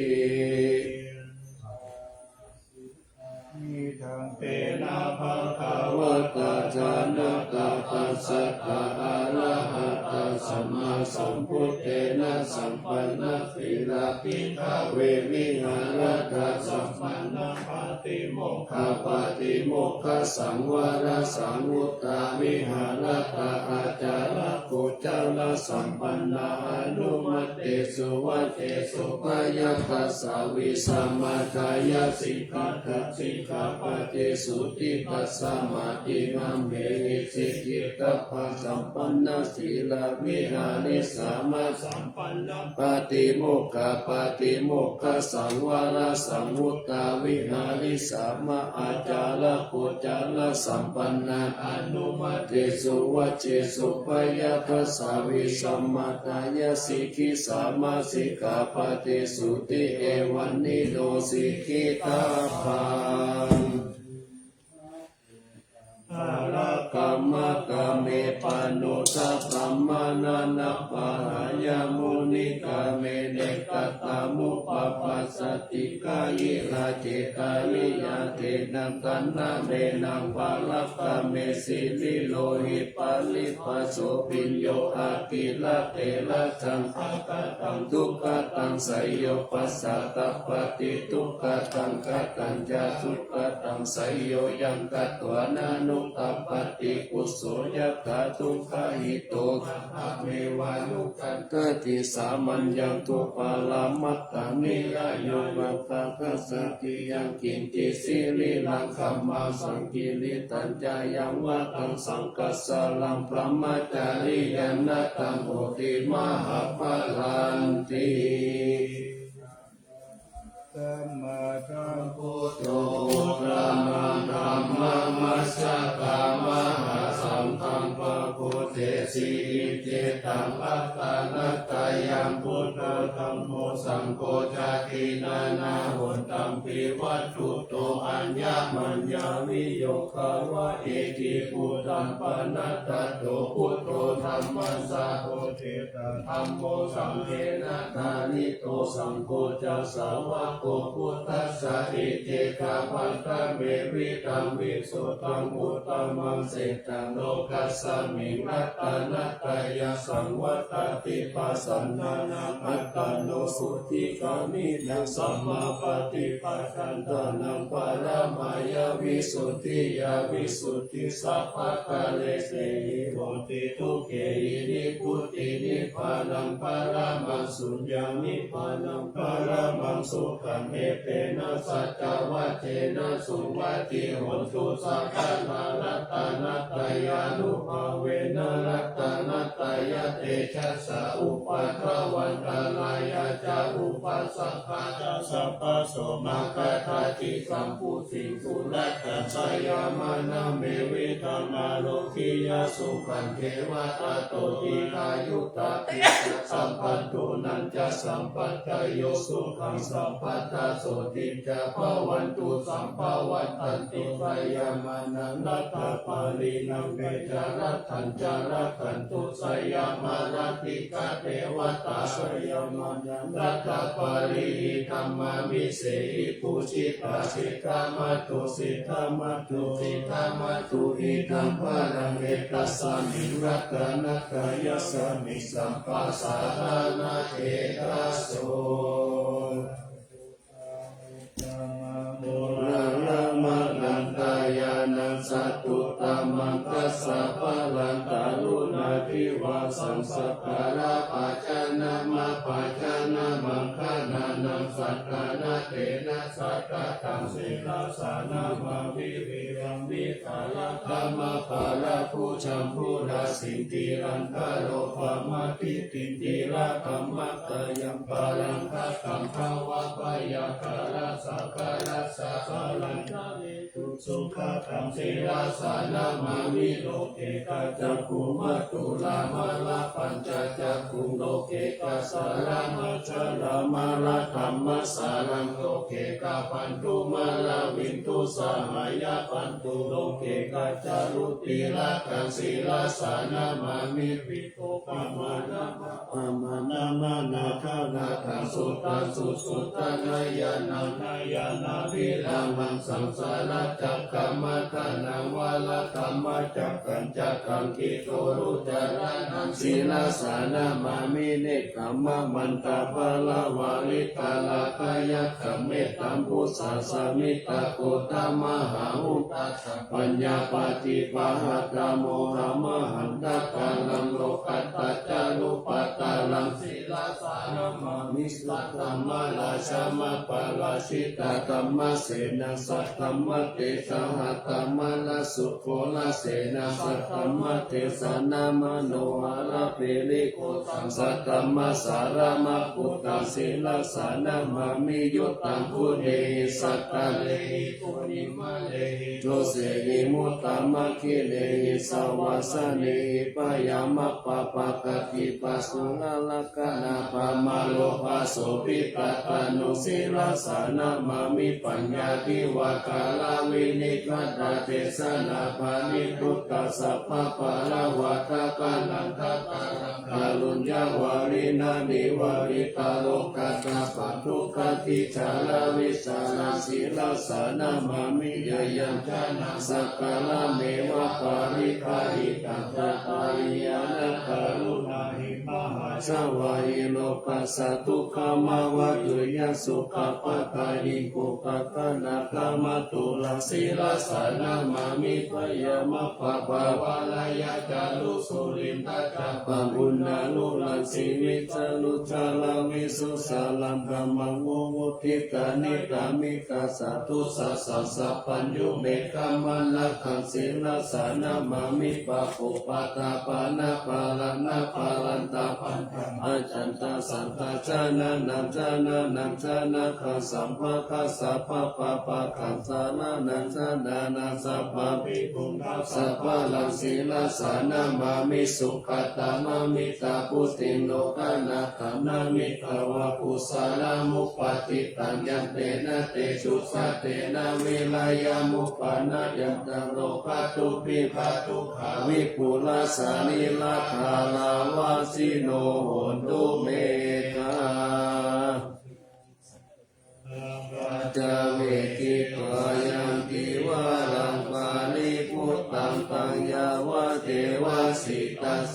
Idampi bhagavatā jānatā passatā arahatā sammāsambuddhena sampannaṃ sīlaṃ bhikkhave viharatha sampannaṃ pātimokkha pātimokkhasaṃvarasaṃvuttāviharatha ācāragocarasam pannaṃ anumattesu vācesu bhāyattassa vīsamatthāya sikkhātaṃ sikkhāpadesu ṭhitassa mādinnam hehi sikkhitabbaṃ. Sampannasīlaṃ viharisāma sampannaṃ pātimokkha pātimokkhasaṃvarasaṃvuttāviharisāma ācāragocarasam pannaṃ anumattesu vācesu bhāyattassa vīsamatthāya sikkhissāma sikkhāpadesu ṭhi evannino sikkhitabbaṃ. Ārakkhamakkame pāṇo sabbamaṇḍanapahāya munikkhame nekatamupapassati. Kāyena cetanā yānena kaṇhamenaṃ pārakkhame sirilohi pāripasso bhiyyo aggirā telajaṃ akataṃ dukkhataṃ seyyopassaddapati dukkhataṃ katañca dukkhataṃ seyyo yaṃ katvāna nuppabbati kuso yattha dukkhahito kattameva nukkhaṃ tati sāmaññaṃ dupparammatthaṃ nirāyogākassāti. Yaṅkiñci sirīraṃ kammaṃ saṅkiliṭṭhañca yaṃ vā taṃ saṅkassaraṃ brahmacariyānatthaṃ hoti mahappalanti. Sammasambuddho uttamaṃ dhammaṃ majjhattaṃ mahāsaṅghaṃ pavutthesi icchitaṃ ratanattayaṃ buddho dhammo saṅgho jātīnānā hontampi vatthuto aññamaññaviyogā va ekibhūtaṃ panādato buddho dhammassa hoti dhammo saṅghena ṭhānito saṅgho ca sāvako buddhassa iccekavadamevidaṃ visuddhaṃ uttamaṃ sataṃ lokasmiṃ ratanattayassaṃvattati. Pasannānaṃ attano sotthi gāmino sammapaṭipadantānaṃ paramāya visuddhiyā visuddhi sabbakāresehi hoti dukkhehi nibbutinaṃ nibbānaṃ paramaṃ suññaṃ nibbānaṃ paramaṃ sukhaṃ. Etena saccavajjena suvatthi hotu sabbadā ratanattayānubhāvena ratanattayatejasā upaddavaṃ antarāyā ca upaddavā ca sabbaso maṅgalatthidaṃ phuṭṭhito ratthaṃ sayamānā me vidaṃ ārogiyā sukhaṃ deva tato dīghāyutā pitasambodhonañca sampādayo sukhaṃ sabbadā sotthi ca bhavantu sabbadā. Sayamānā ratthaparittaṃ petāraddhañca rakkhantu sayamānā dīghā devatā. Sayamānā ratthaparittaṃ māmi sehi pūjitā siddhamātā siddhamātā siddhamātā idaṃ balaṃ etasmiṃ ratanattayasmiṃ sabbasaraṇakhetaso. Uttamaṃ purāṇamaṃ antarāyaṃ satthuttamantassa balaṃ taruṇhidīvasaṃ sakkāra pajānāma pajānāmaṃ gaṇānaṃ saddhamānena sattataṃ sirasā namāmi viraṃ vītarāgaṃ aparājubhaṅgasuddhā sītilaṅkaro pamādi tintirakamattayam balaṃ khadgaṃ bhavabhayākaraṃ sāgaraṃ sāgaraṃ sukhadaṃ sirasā namāmi loke kaccakkhumātulamārapañcacakkhuṃ loke kassāramajjharamāradhammasāraṃ loke kabbandhumalābhindu sahayabandhuṃ loke kaccarutilakaṃ sirasā namāmi vibhūpamanābhāmaṇamanāgaṃ sudaṃ susuddhaṃ nayanānāyānābhirāmaṃ saṃsāracakkhamaddhānaṃ varadhammacakkaṃ cakkaṃ kitu rucaraṇaṃ sirasā namāmi nekkhammamantaparamāritarāgayakkhaṃ mettambusāsamittaghotaṃ mahāugghassaṃ paññāpadīpahatthaṃ mohamahaṅkhāraṃ lokuttaraṃ sirasā namāmi saddhammarājāmaparājitaṃ dhammasenaṃ saddhammattejasā dhammarājasūkarasena saddhammattejasā manoharaṃ girigabbharaṃ saddhammasāraṃ makkuthaṃ sirasā namāmi uttamaguṇehi sattarihi guṇima rehi dosehi muttamaguṇehi savāsanehi byāmappabhāga tippasūlallakkhanaparamāro pasobhitattanū sirasā namāmi paññādhivakaraviniggahadesanābhānīkutā sabbabharavādapanādaparāmaraṃ kāruññavarīnanivāritarokkatapaddukādicārāvisāraṃ sirasā namāmi yayañjanaṃ sakkarameva pariggāhitaṃ chattāyāna karuṇāhi mahāsavāhi rogāsadukkhamavattuyaṃ sukhappattāni bhogapanādamaturaṃ sirasā namāmi byāmappabhavarāya ca rūsuli tañca pāpuṇṇarūpaṃ siriṃ ca rūpasūcaraṃ visuddhasīlaṃ dhammaṃ vivuttitaṃ nikkāmi kassātusassaṃsappaṃ yo me khammaṃ rakkhati sirasā namāmi pāpūpatāpanāparaṇāparattapaññāpaccantā sattacārānañca nānattacārānañca nāgā sabbakā sabbapāpaggaṃ saraṇaṃ gatānaṃ sabbabhī buddhaṃ sabbaraṃ sirasā namāmi sugatāmamittābuddhiṃ lokanāthaṃ namitvā kusalamupāditaṃ yantena tejasā tena vīriyamuppanāya ca rogā dubhi bhā dukkhā vipulā sarīrā dāraṃ vajjino hontu me gā. Pañcavekkhitvā yaṃ tīvaraṃ paribhuttaṃ taṃ yāvadeva si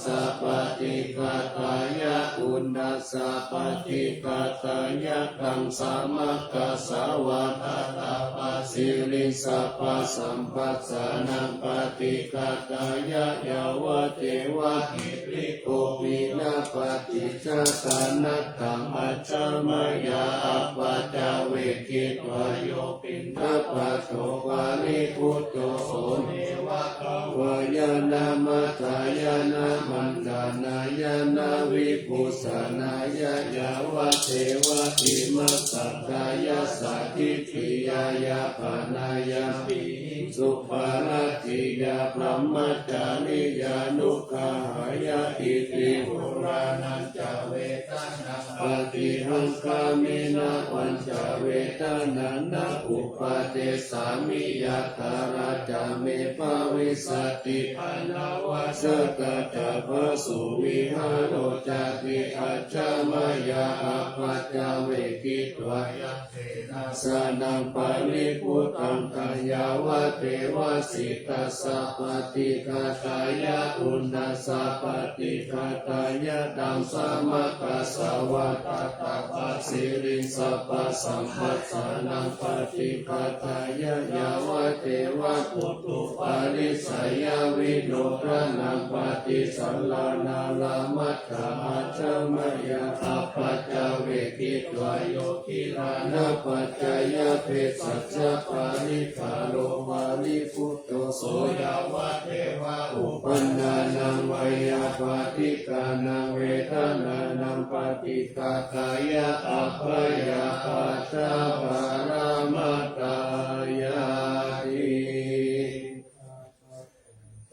sapaṭighātāya, uṇhissapaṭighātāya, taṃ samaggāsvā tattapasiriṃsapasamphassānaṃ paṭighātāya, yāvadeva hirikopinapaṭicchādanatthaṃ ajja mayā appaṭivekhitā yo piṇḍapāto paribhutto, so neva davāya na madāya na maṇḍanāya na vibhūsanāya, yāvadeva imassa kāyassa ṭhitiyā yāpanāya vihiṃsuparatiyā brahmacariyānuggahāya, iti purāṇañca vedanaṃ paṭihaṅkhāmi navañca vedanā na uppādessāmi, yathārajaṃ me bhavissati anavajjatā ca phāsuvihāro cāti. Ajja mayā appaṭivekhitā yaṃ senāsanaṃ paribhuttaṃ, taṃ yāvadeva sītassa paṭighātāya, uṇhassa paṭighātāya, taṃ samaggāsvā tattapasiriṃsapasamphassānaṃ paṭighātāya, yāvadeva putthupariccayavinodanānaṃ paṭisallānārāmatthaṃ, ajja mayā appaṭivekhitā yo gilānapaccayabhesajjaparikkhāro paribhutto, so yāvadeva uppannānaṃ veyyābādhikānaṃ vedanānaṃ paṭighātāya, abyāpajjhaparamatāyāti.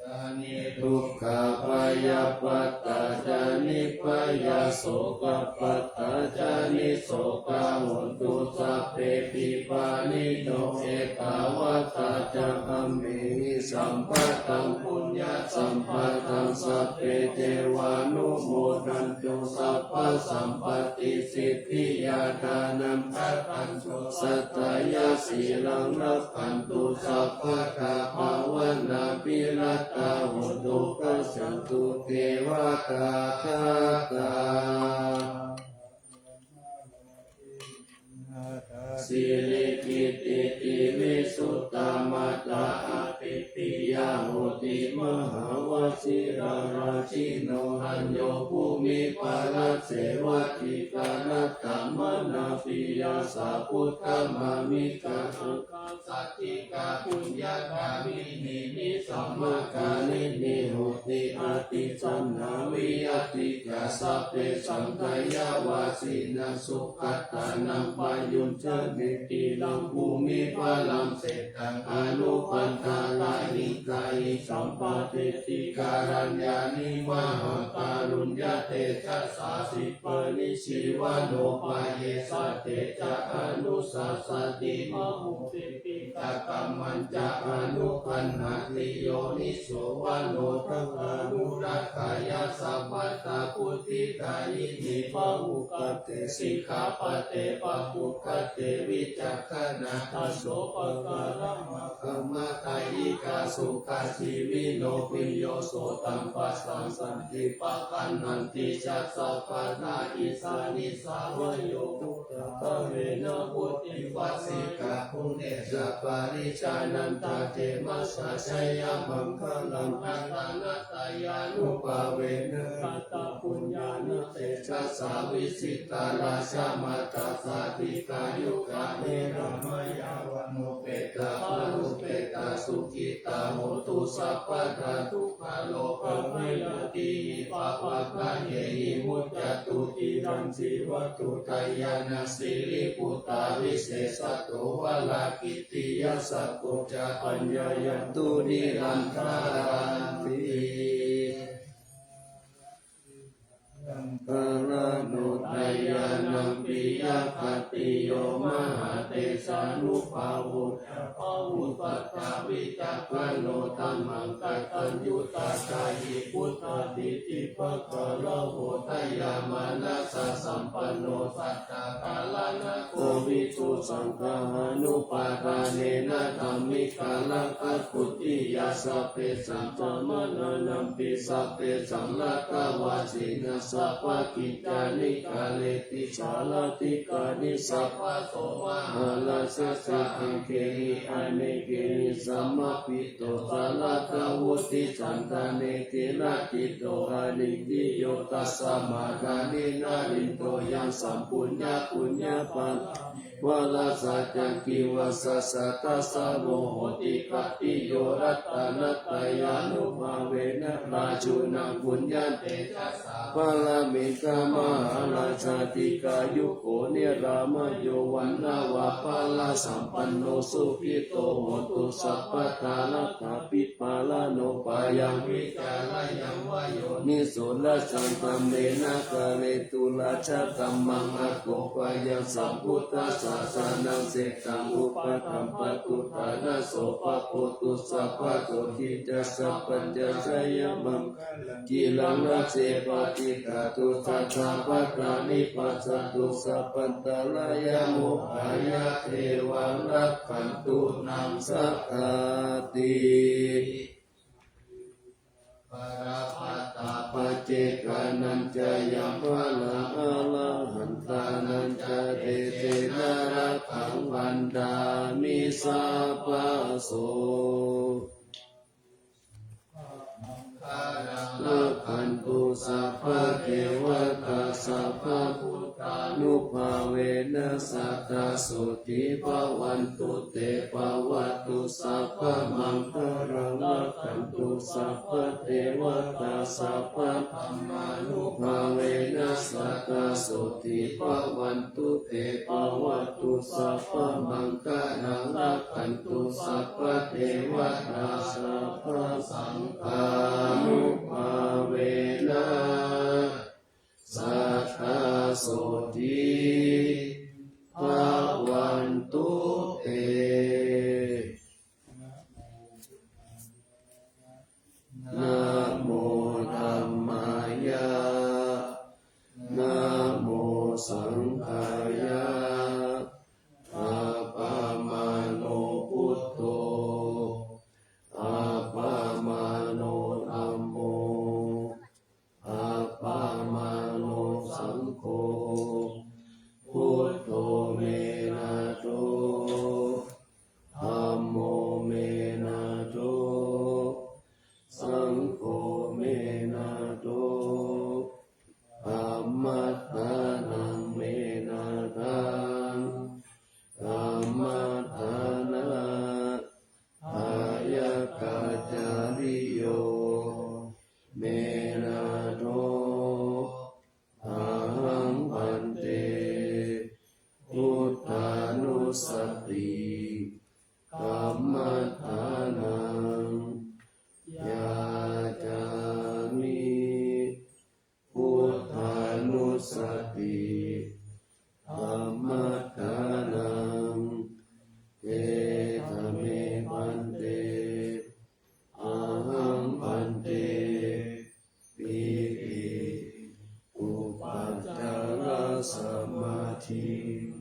Ca niddukkhā bhayappattā ca nibbhayā, sokappattā ca nissokā, hontu sabbepi pāṇino. Ettāvatā ca amhehi sambhataṃ puññasampadaṃ, sabbe devānumodantu sabbasampattisiddhiyā. Dānaṃ dadantu saddhāya, sīlaṃ rakkhantu sabbadā, bhāvanābhiratā hontu, gacchantu devatāgatā. Sirikittitivisutamattā, āditteyyahotimahavasirā, rājino añño bhūmipalasevādi, karattamaṇḍapiyā sabbudhdhamammikā, aṅgā saṭṭhikā puññagāminī, nisammakāyinī honti atītamaṃ anavajjā, sabbesaṃ dayāvāsinaṃ sugatānaṃ payuñjanīti. Yaṃ bhūmipalam seṭṭhaṃ aṇukaṇṭalahi gayhi, sampādeti karaññāni mahākāruññatejasā, khippanissinnayitvānūpayesā te ca anussasati. Mahotipikakamañca anugaṇhati, yoniso manokarāgāya, sabbattha buddhidāyini, pahukkhate sikkhāpade, pamokkhate vicakkhaṇā, taṇhupādamakkhama dayikā sukhajīvino. Bhiyyo sotaṃ passaṃ santi pagaṇhanti ca sabbadā, isā nisā va yo muttā bhāvena vuḍḍhibhāsitā, guṇesu parijānanti khemattha jayamaṅgalaṃ. Ratanattayānubhāvena katapuññānatejasā, vijitā rājamātā ca dīghāyukā eramāya vanū pethā balūpetā sukhitā hontu sabbadā. Dukkharogabhayaṃ pīḷānubhāvaparittaṃ, muccantu khīṇaṃ jīvatu dāyādā siriputtāvisesato, varakkhitiyā sakko ca pāṇāya nirantharanti. Maṅgalāno ñāṇaṃ piyakhatiyo mahātejanubhāvo ca bahusatthā vicakkhaṇo dhammaṃ kataññutā gāhi buddhadiṭṭhibhāgaravo dayāmanassasampanno sattā dhāraṇako vidusaṅgahā anuppādānena dhammikā rakkhāguttiyā sabbesaṃ samaṇānaṃ pi sabbesaṃ laddhā vajjena sabbakiccāni kareti sārathikāni sabbaso mahārājāsi aṅgehi anekehi samāhito sārathāvutti santane ṭhiraṭhito anindiyo tasmā dāni narindo yaṃ sampuññā puññaphalaṃ varasaccaggi vassa satta sāvo hoti khattiyo ratanattayānubhāvena rājūnaṃ puññatejasā paramita mahārājā dīghāyuko nirāmayo vaṇṇavaḍḍharasampanno sukhito hotu sabbadā laddhābhipālano bhayaṃ vipālayaṃ va yoniso rājadhammena kāretu rājadhammaṃ akopayaṃ sambuddhasāsanaṃ setaṃ upaṭṭhampatu ṭhānaso pabhūtu sabbasotthiñca sabbañca jayamaṅgalaṃ ciraṃ rājje paṭiṭṭhātu sattāpparaṃ nibajjhantu sabbantarāyā mokkhaṃ yā devā rakkhantu naṃ sadā ti. Balappattā paccekānañca yaṃ balaṃ arahantānañca tejena rakkhaṃ bandhāmi sabbaso. Rakkhantu sabbadevatā sabbabuddhānubhāvena sadā sotthī bhavantu te. Bhavatu sabbamaṅgalaṃ rakkhantu sabbadevatā sabbadhammānubhāvena sadā sotthī bhavantu te. Bhavatu sabbamaṅgalaṃ rakkhantu sabbadevatā sabbasaṅghānubhāvena sadā sotthī bhavantu te. Namo dhammāya, namo saṅghāya, appamāṇo buddho, appamāṇo dhammo, appamāṇo saṅgho, buddho me nātho, dhammo me nātho, saṅgho me nātho, dhammaddhanaṃ me nāthaṃ, dhammaddhana dāyakācariyo me nātho. Ahaṃ bhante buddhānussati kammaṭṭhānaṃ yācāmi. Buddhānussati kammaṭṭhānaṃ gedha me bhante. Ahaṃ bhante pīti upācārasamādhiṃ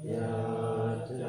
yācāmi.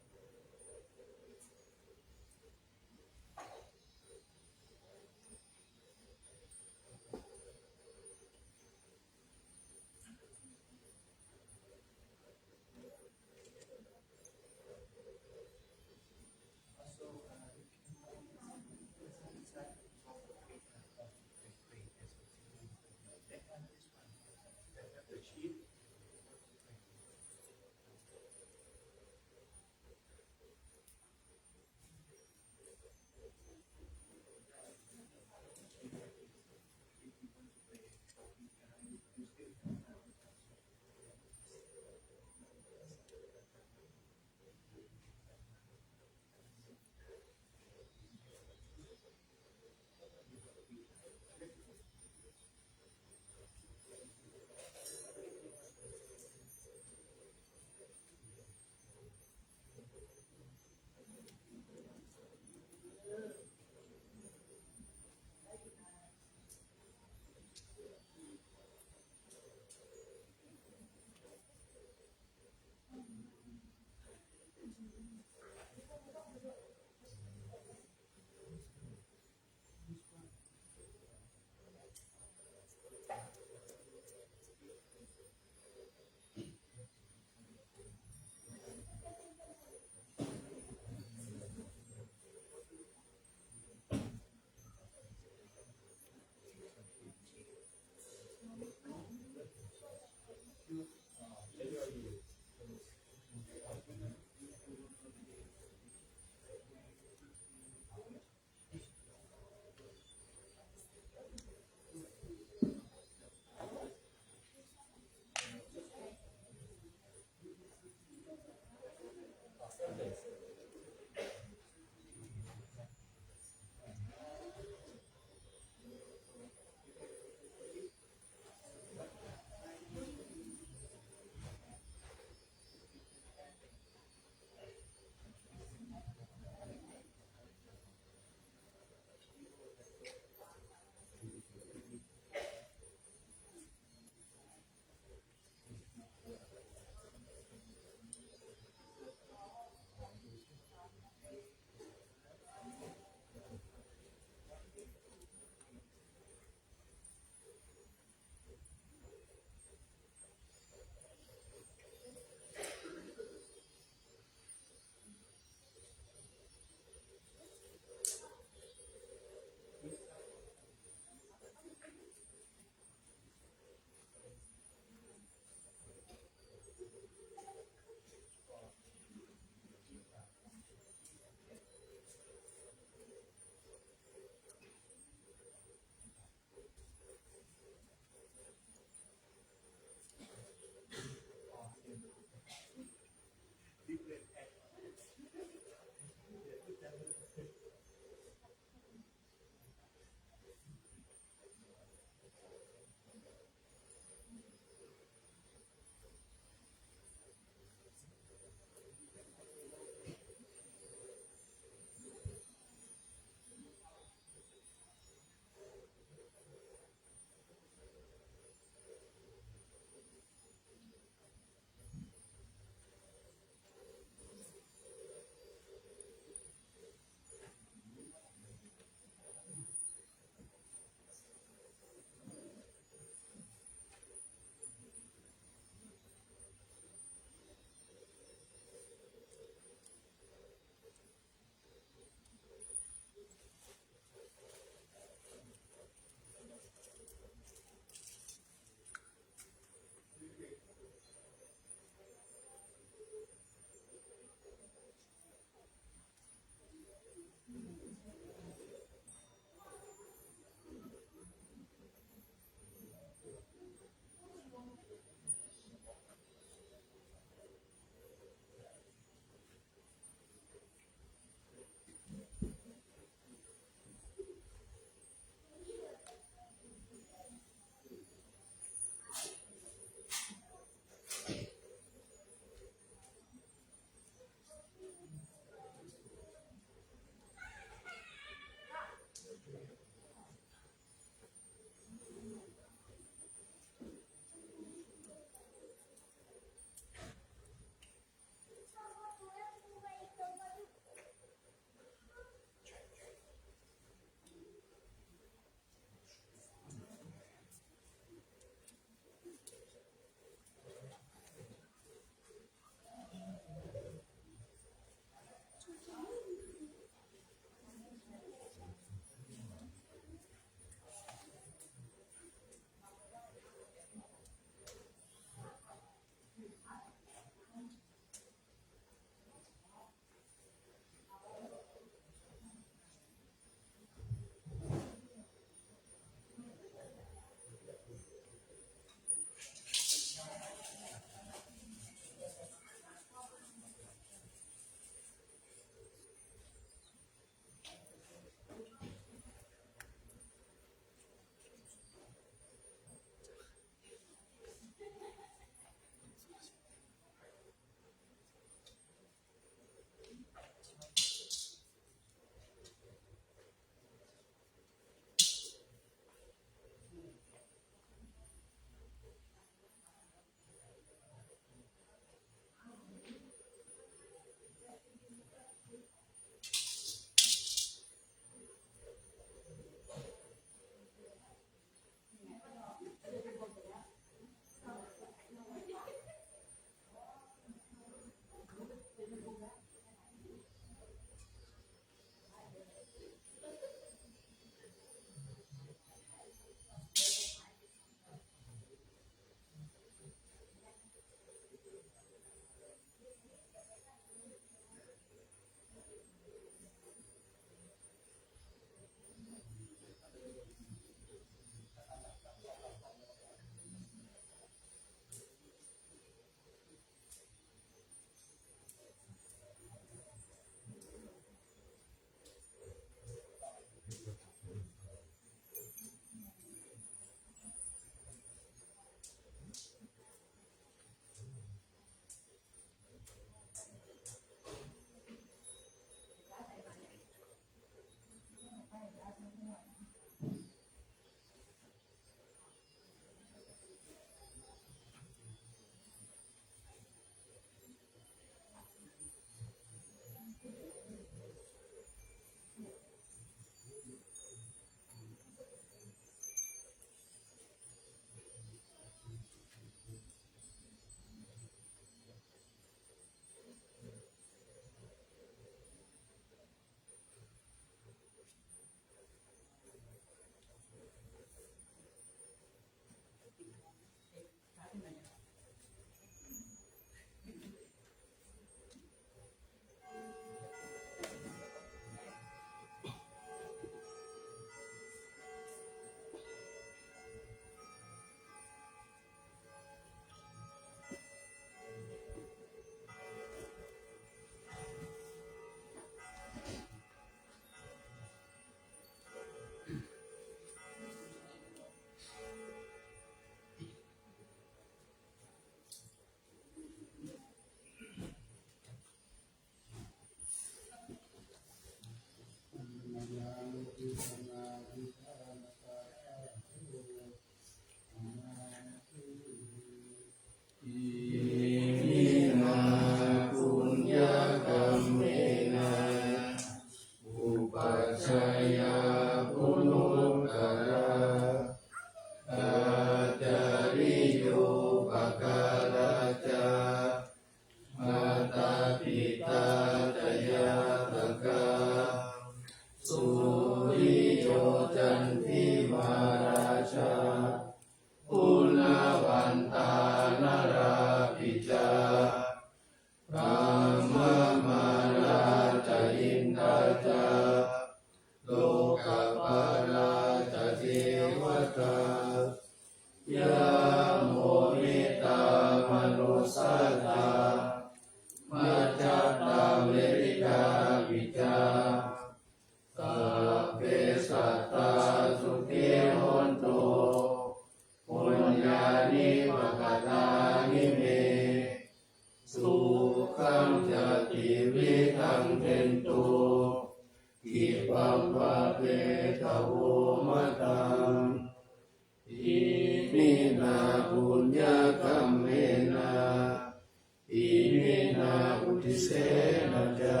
sīsena ca.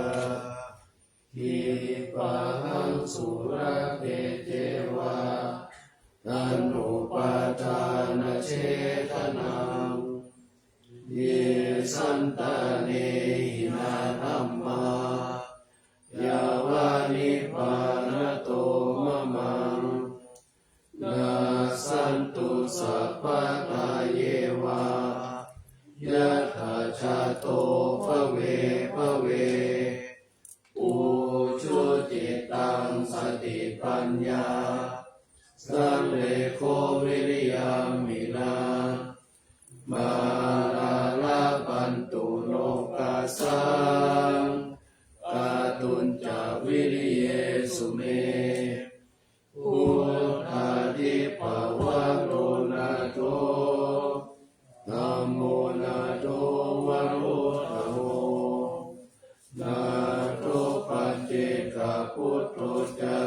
Khippāhaṃ sulabhe ceva taṇhupādānachedanaṃ. Ye santāne hīnā dhammā yāva nibbānato mamaṃ, nassantu sabbadā yeva yattha jāto bhave bhave. Ujucittaṃ satipaññā sallekho viriyamhinā mārā labhantu nokāsaṃ kātuñca viriyesu me. Buddhādhipavaro nātho dhammo nātho varuttamo nātho paccekabuddho ca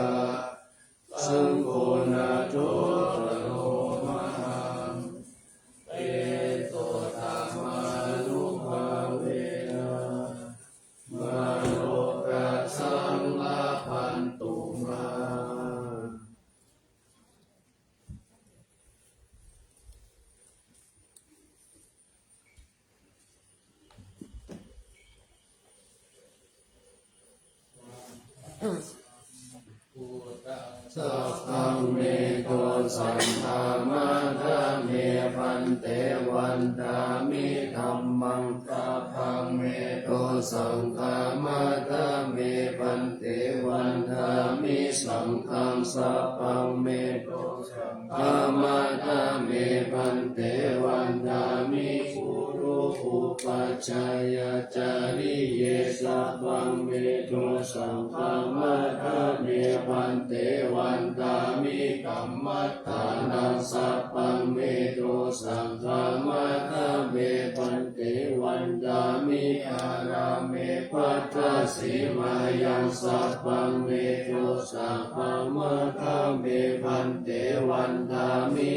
saṅgho nāthottaro mamaṃ. Tesottamānubhāvena mārokāsaṃ labhantu mā. Sabbaṃ me dosaṃ khamatha me bhante, vandāmi dhammaṃ. Sabbaṃ me dosaṃ khamatha me bhante, vandāmi saṅghaṃ. Sabbaṃ me dosaṃ khamatha me bhante, vandāmi guru upajjhāyācariye. Sabbaṃ me dosaṃ khamatha me bhante, vandāmi kammaṭṭhānaṃ. Sabbaṃ me dosaṃ khamatha me bhante, vandāmi ārāme bhaddasīmāyaṃ. Sabbaṃ me dosaṃ khamatha me bhante, vandāmi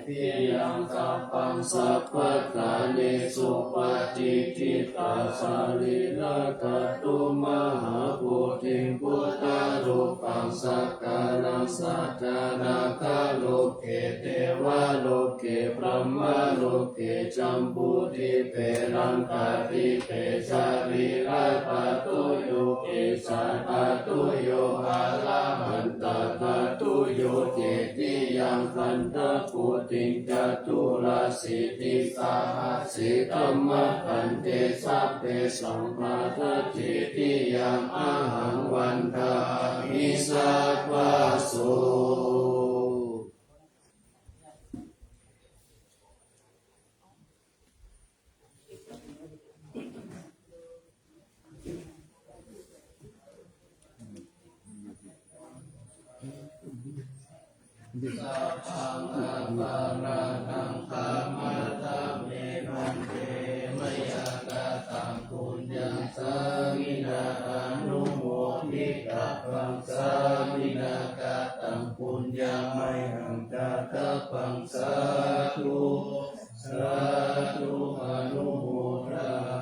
cetiyaṃ sabbaṃ. Sabbaṭṭhānesu patiṭṭhitā sārīradhātu mahābodhiṃ buddharūpaṃ sakalaṃ sadā nāgaloke devaloke brahmaloke jambudīpe laṅkādīpe sārīradhātuyo icchadhātuyo arahandhadhātuyo cetiyaṃ gandhabodhiṃ caturāsītisahassidhammakkhandhe sabbesaṃ paṭhatthiyaṃ ahaṃ vandāmi sabbaso. Sabbaṃ aparādhaṃ khamatha me bhante, mayā kataṃ puññaṃ sāminā anumoditabbaṃ, sāminā kataṃ puññaṃ mayhaṃ dātabbaṃ, sādhu sādhu anumodāmi.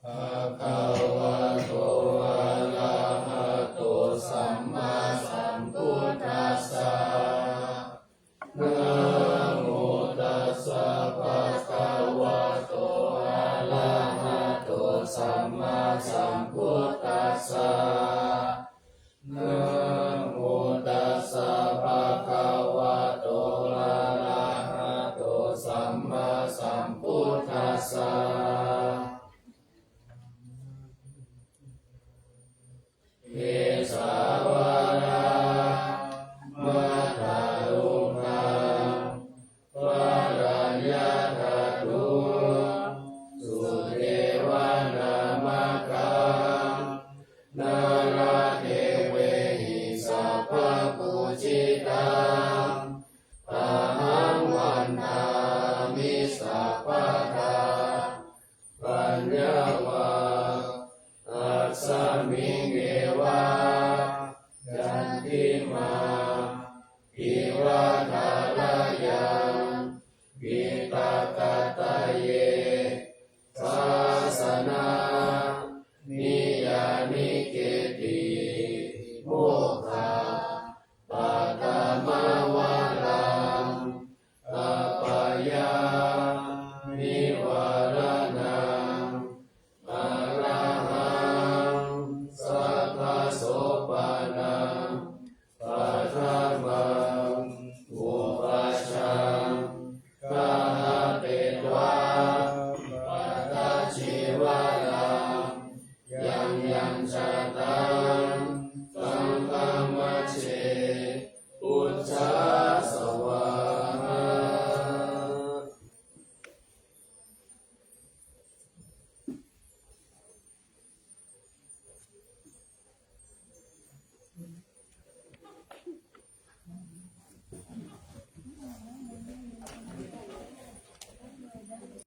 Bhagavato arahato sammāsambuddhassa. Namo tassa bhagavato arahato sammāsambuddhassa. Namo tassa bhagavato arahato sammāsambuddhassa. Kesāvalā matharuṇṇaṃ paraññathaddhu sudevanāmakā nāḷāgiriṃ sabbapūjitaṃ ahaṃ vandāmi sabbadā.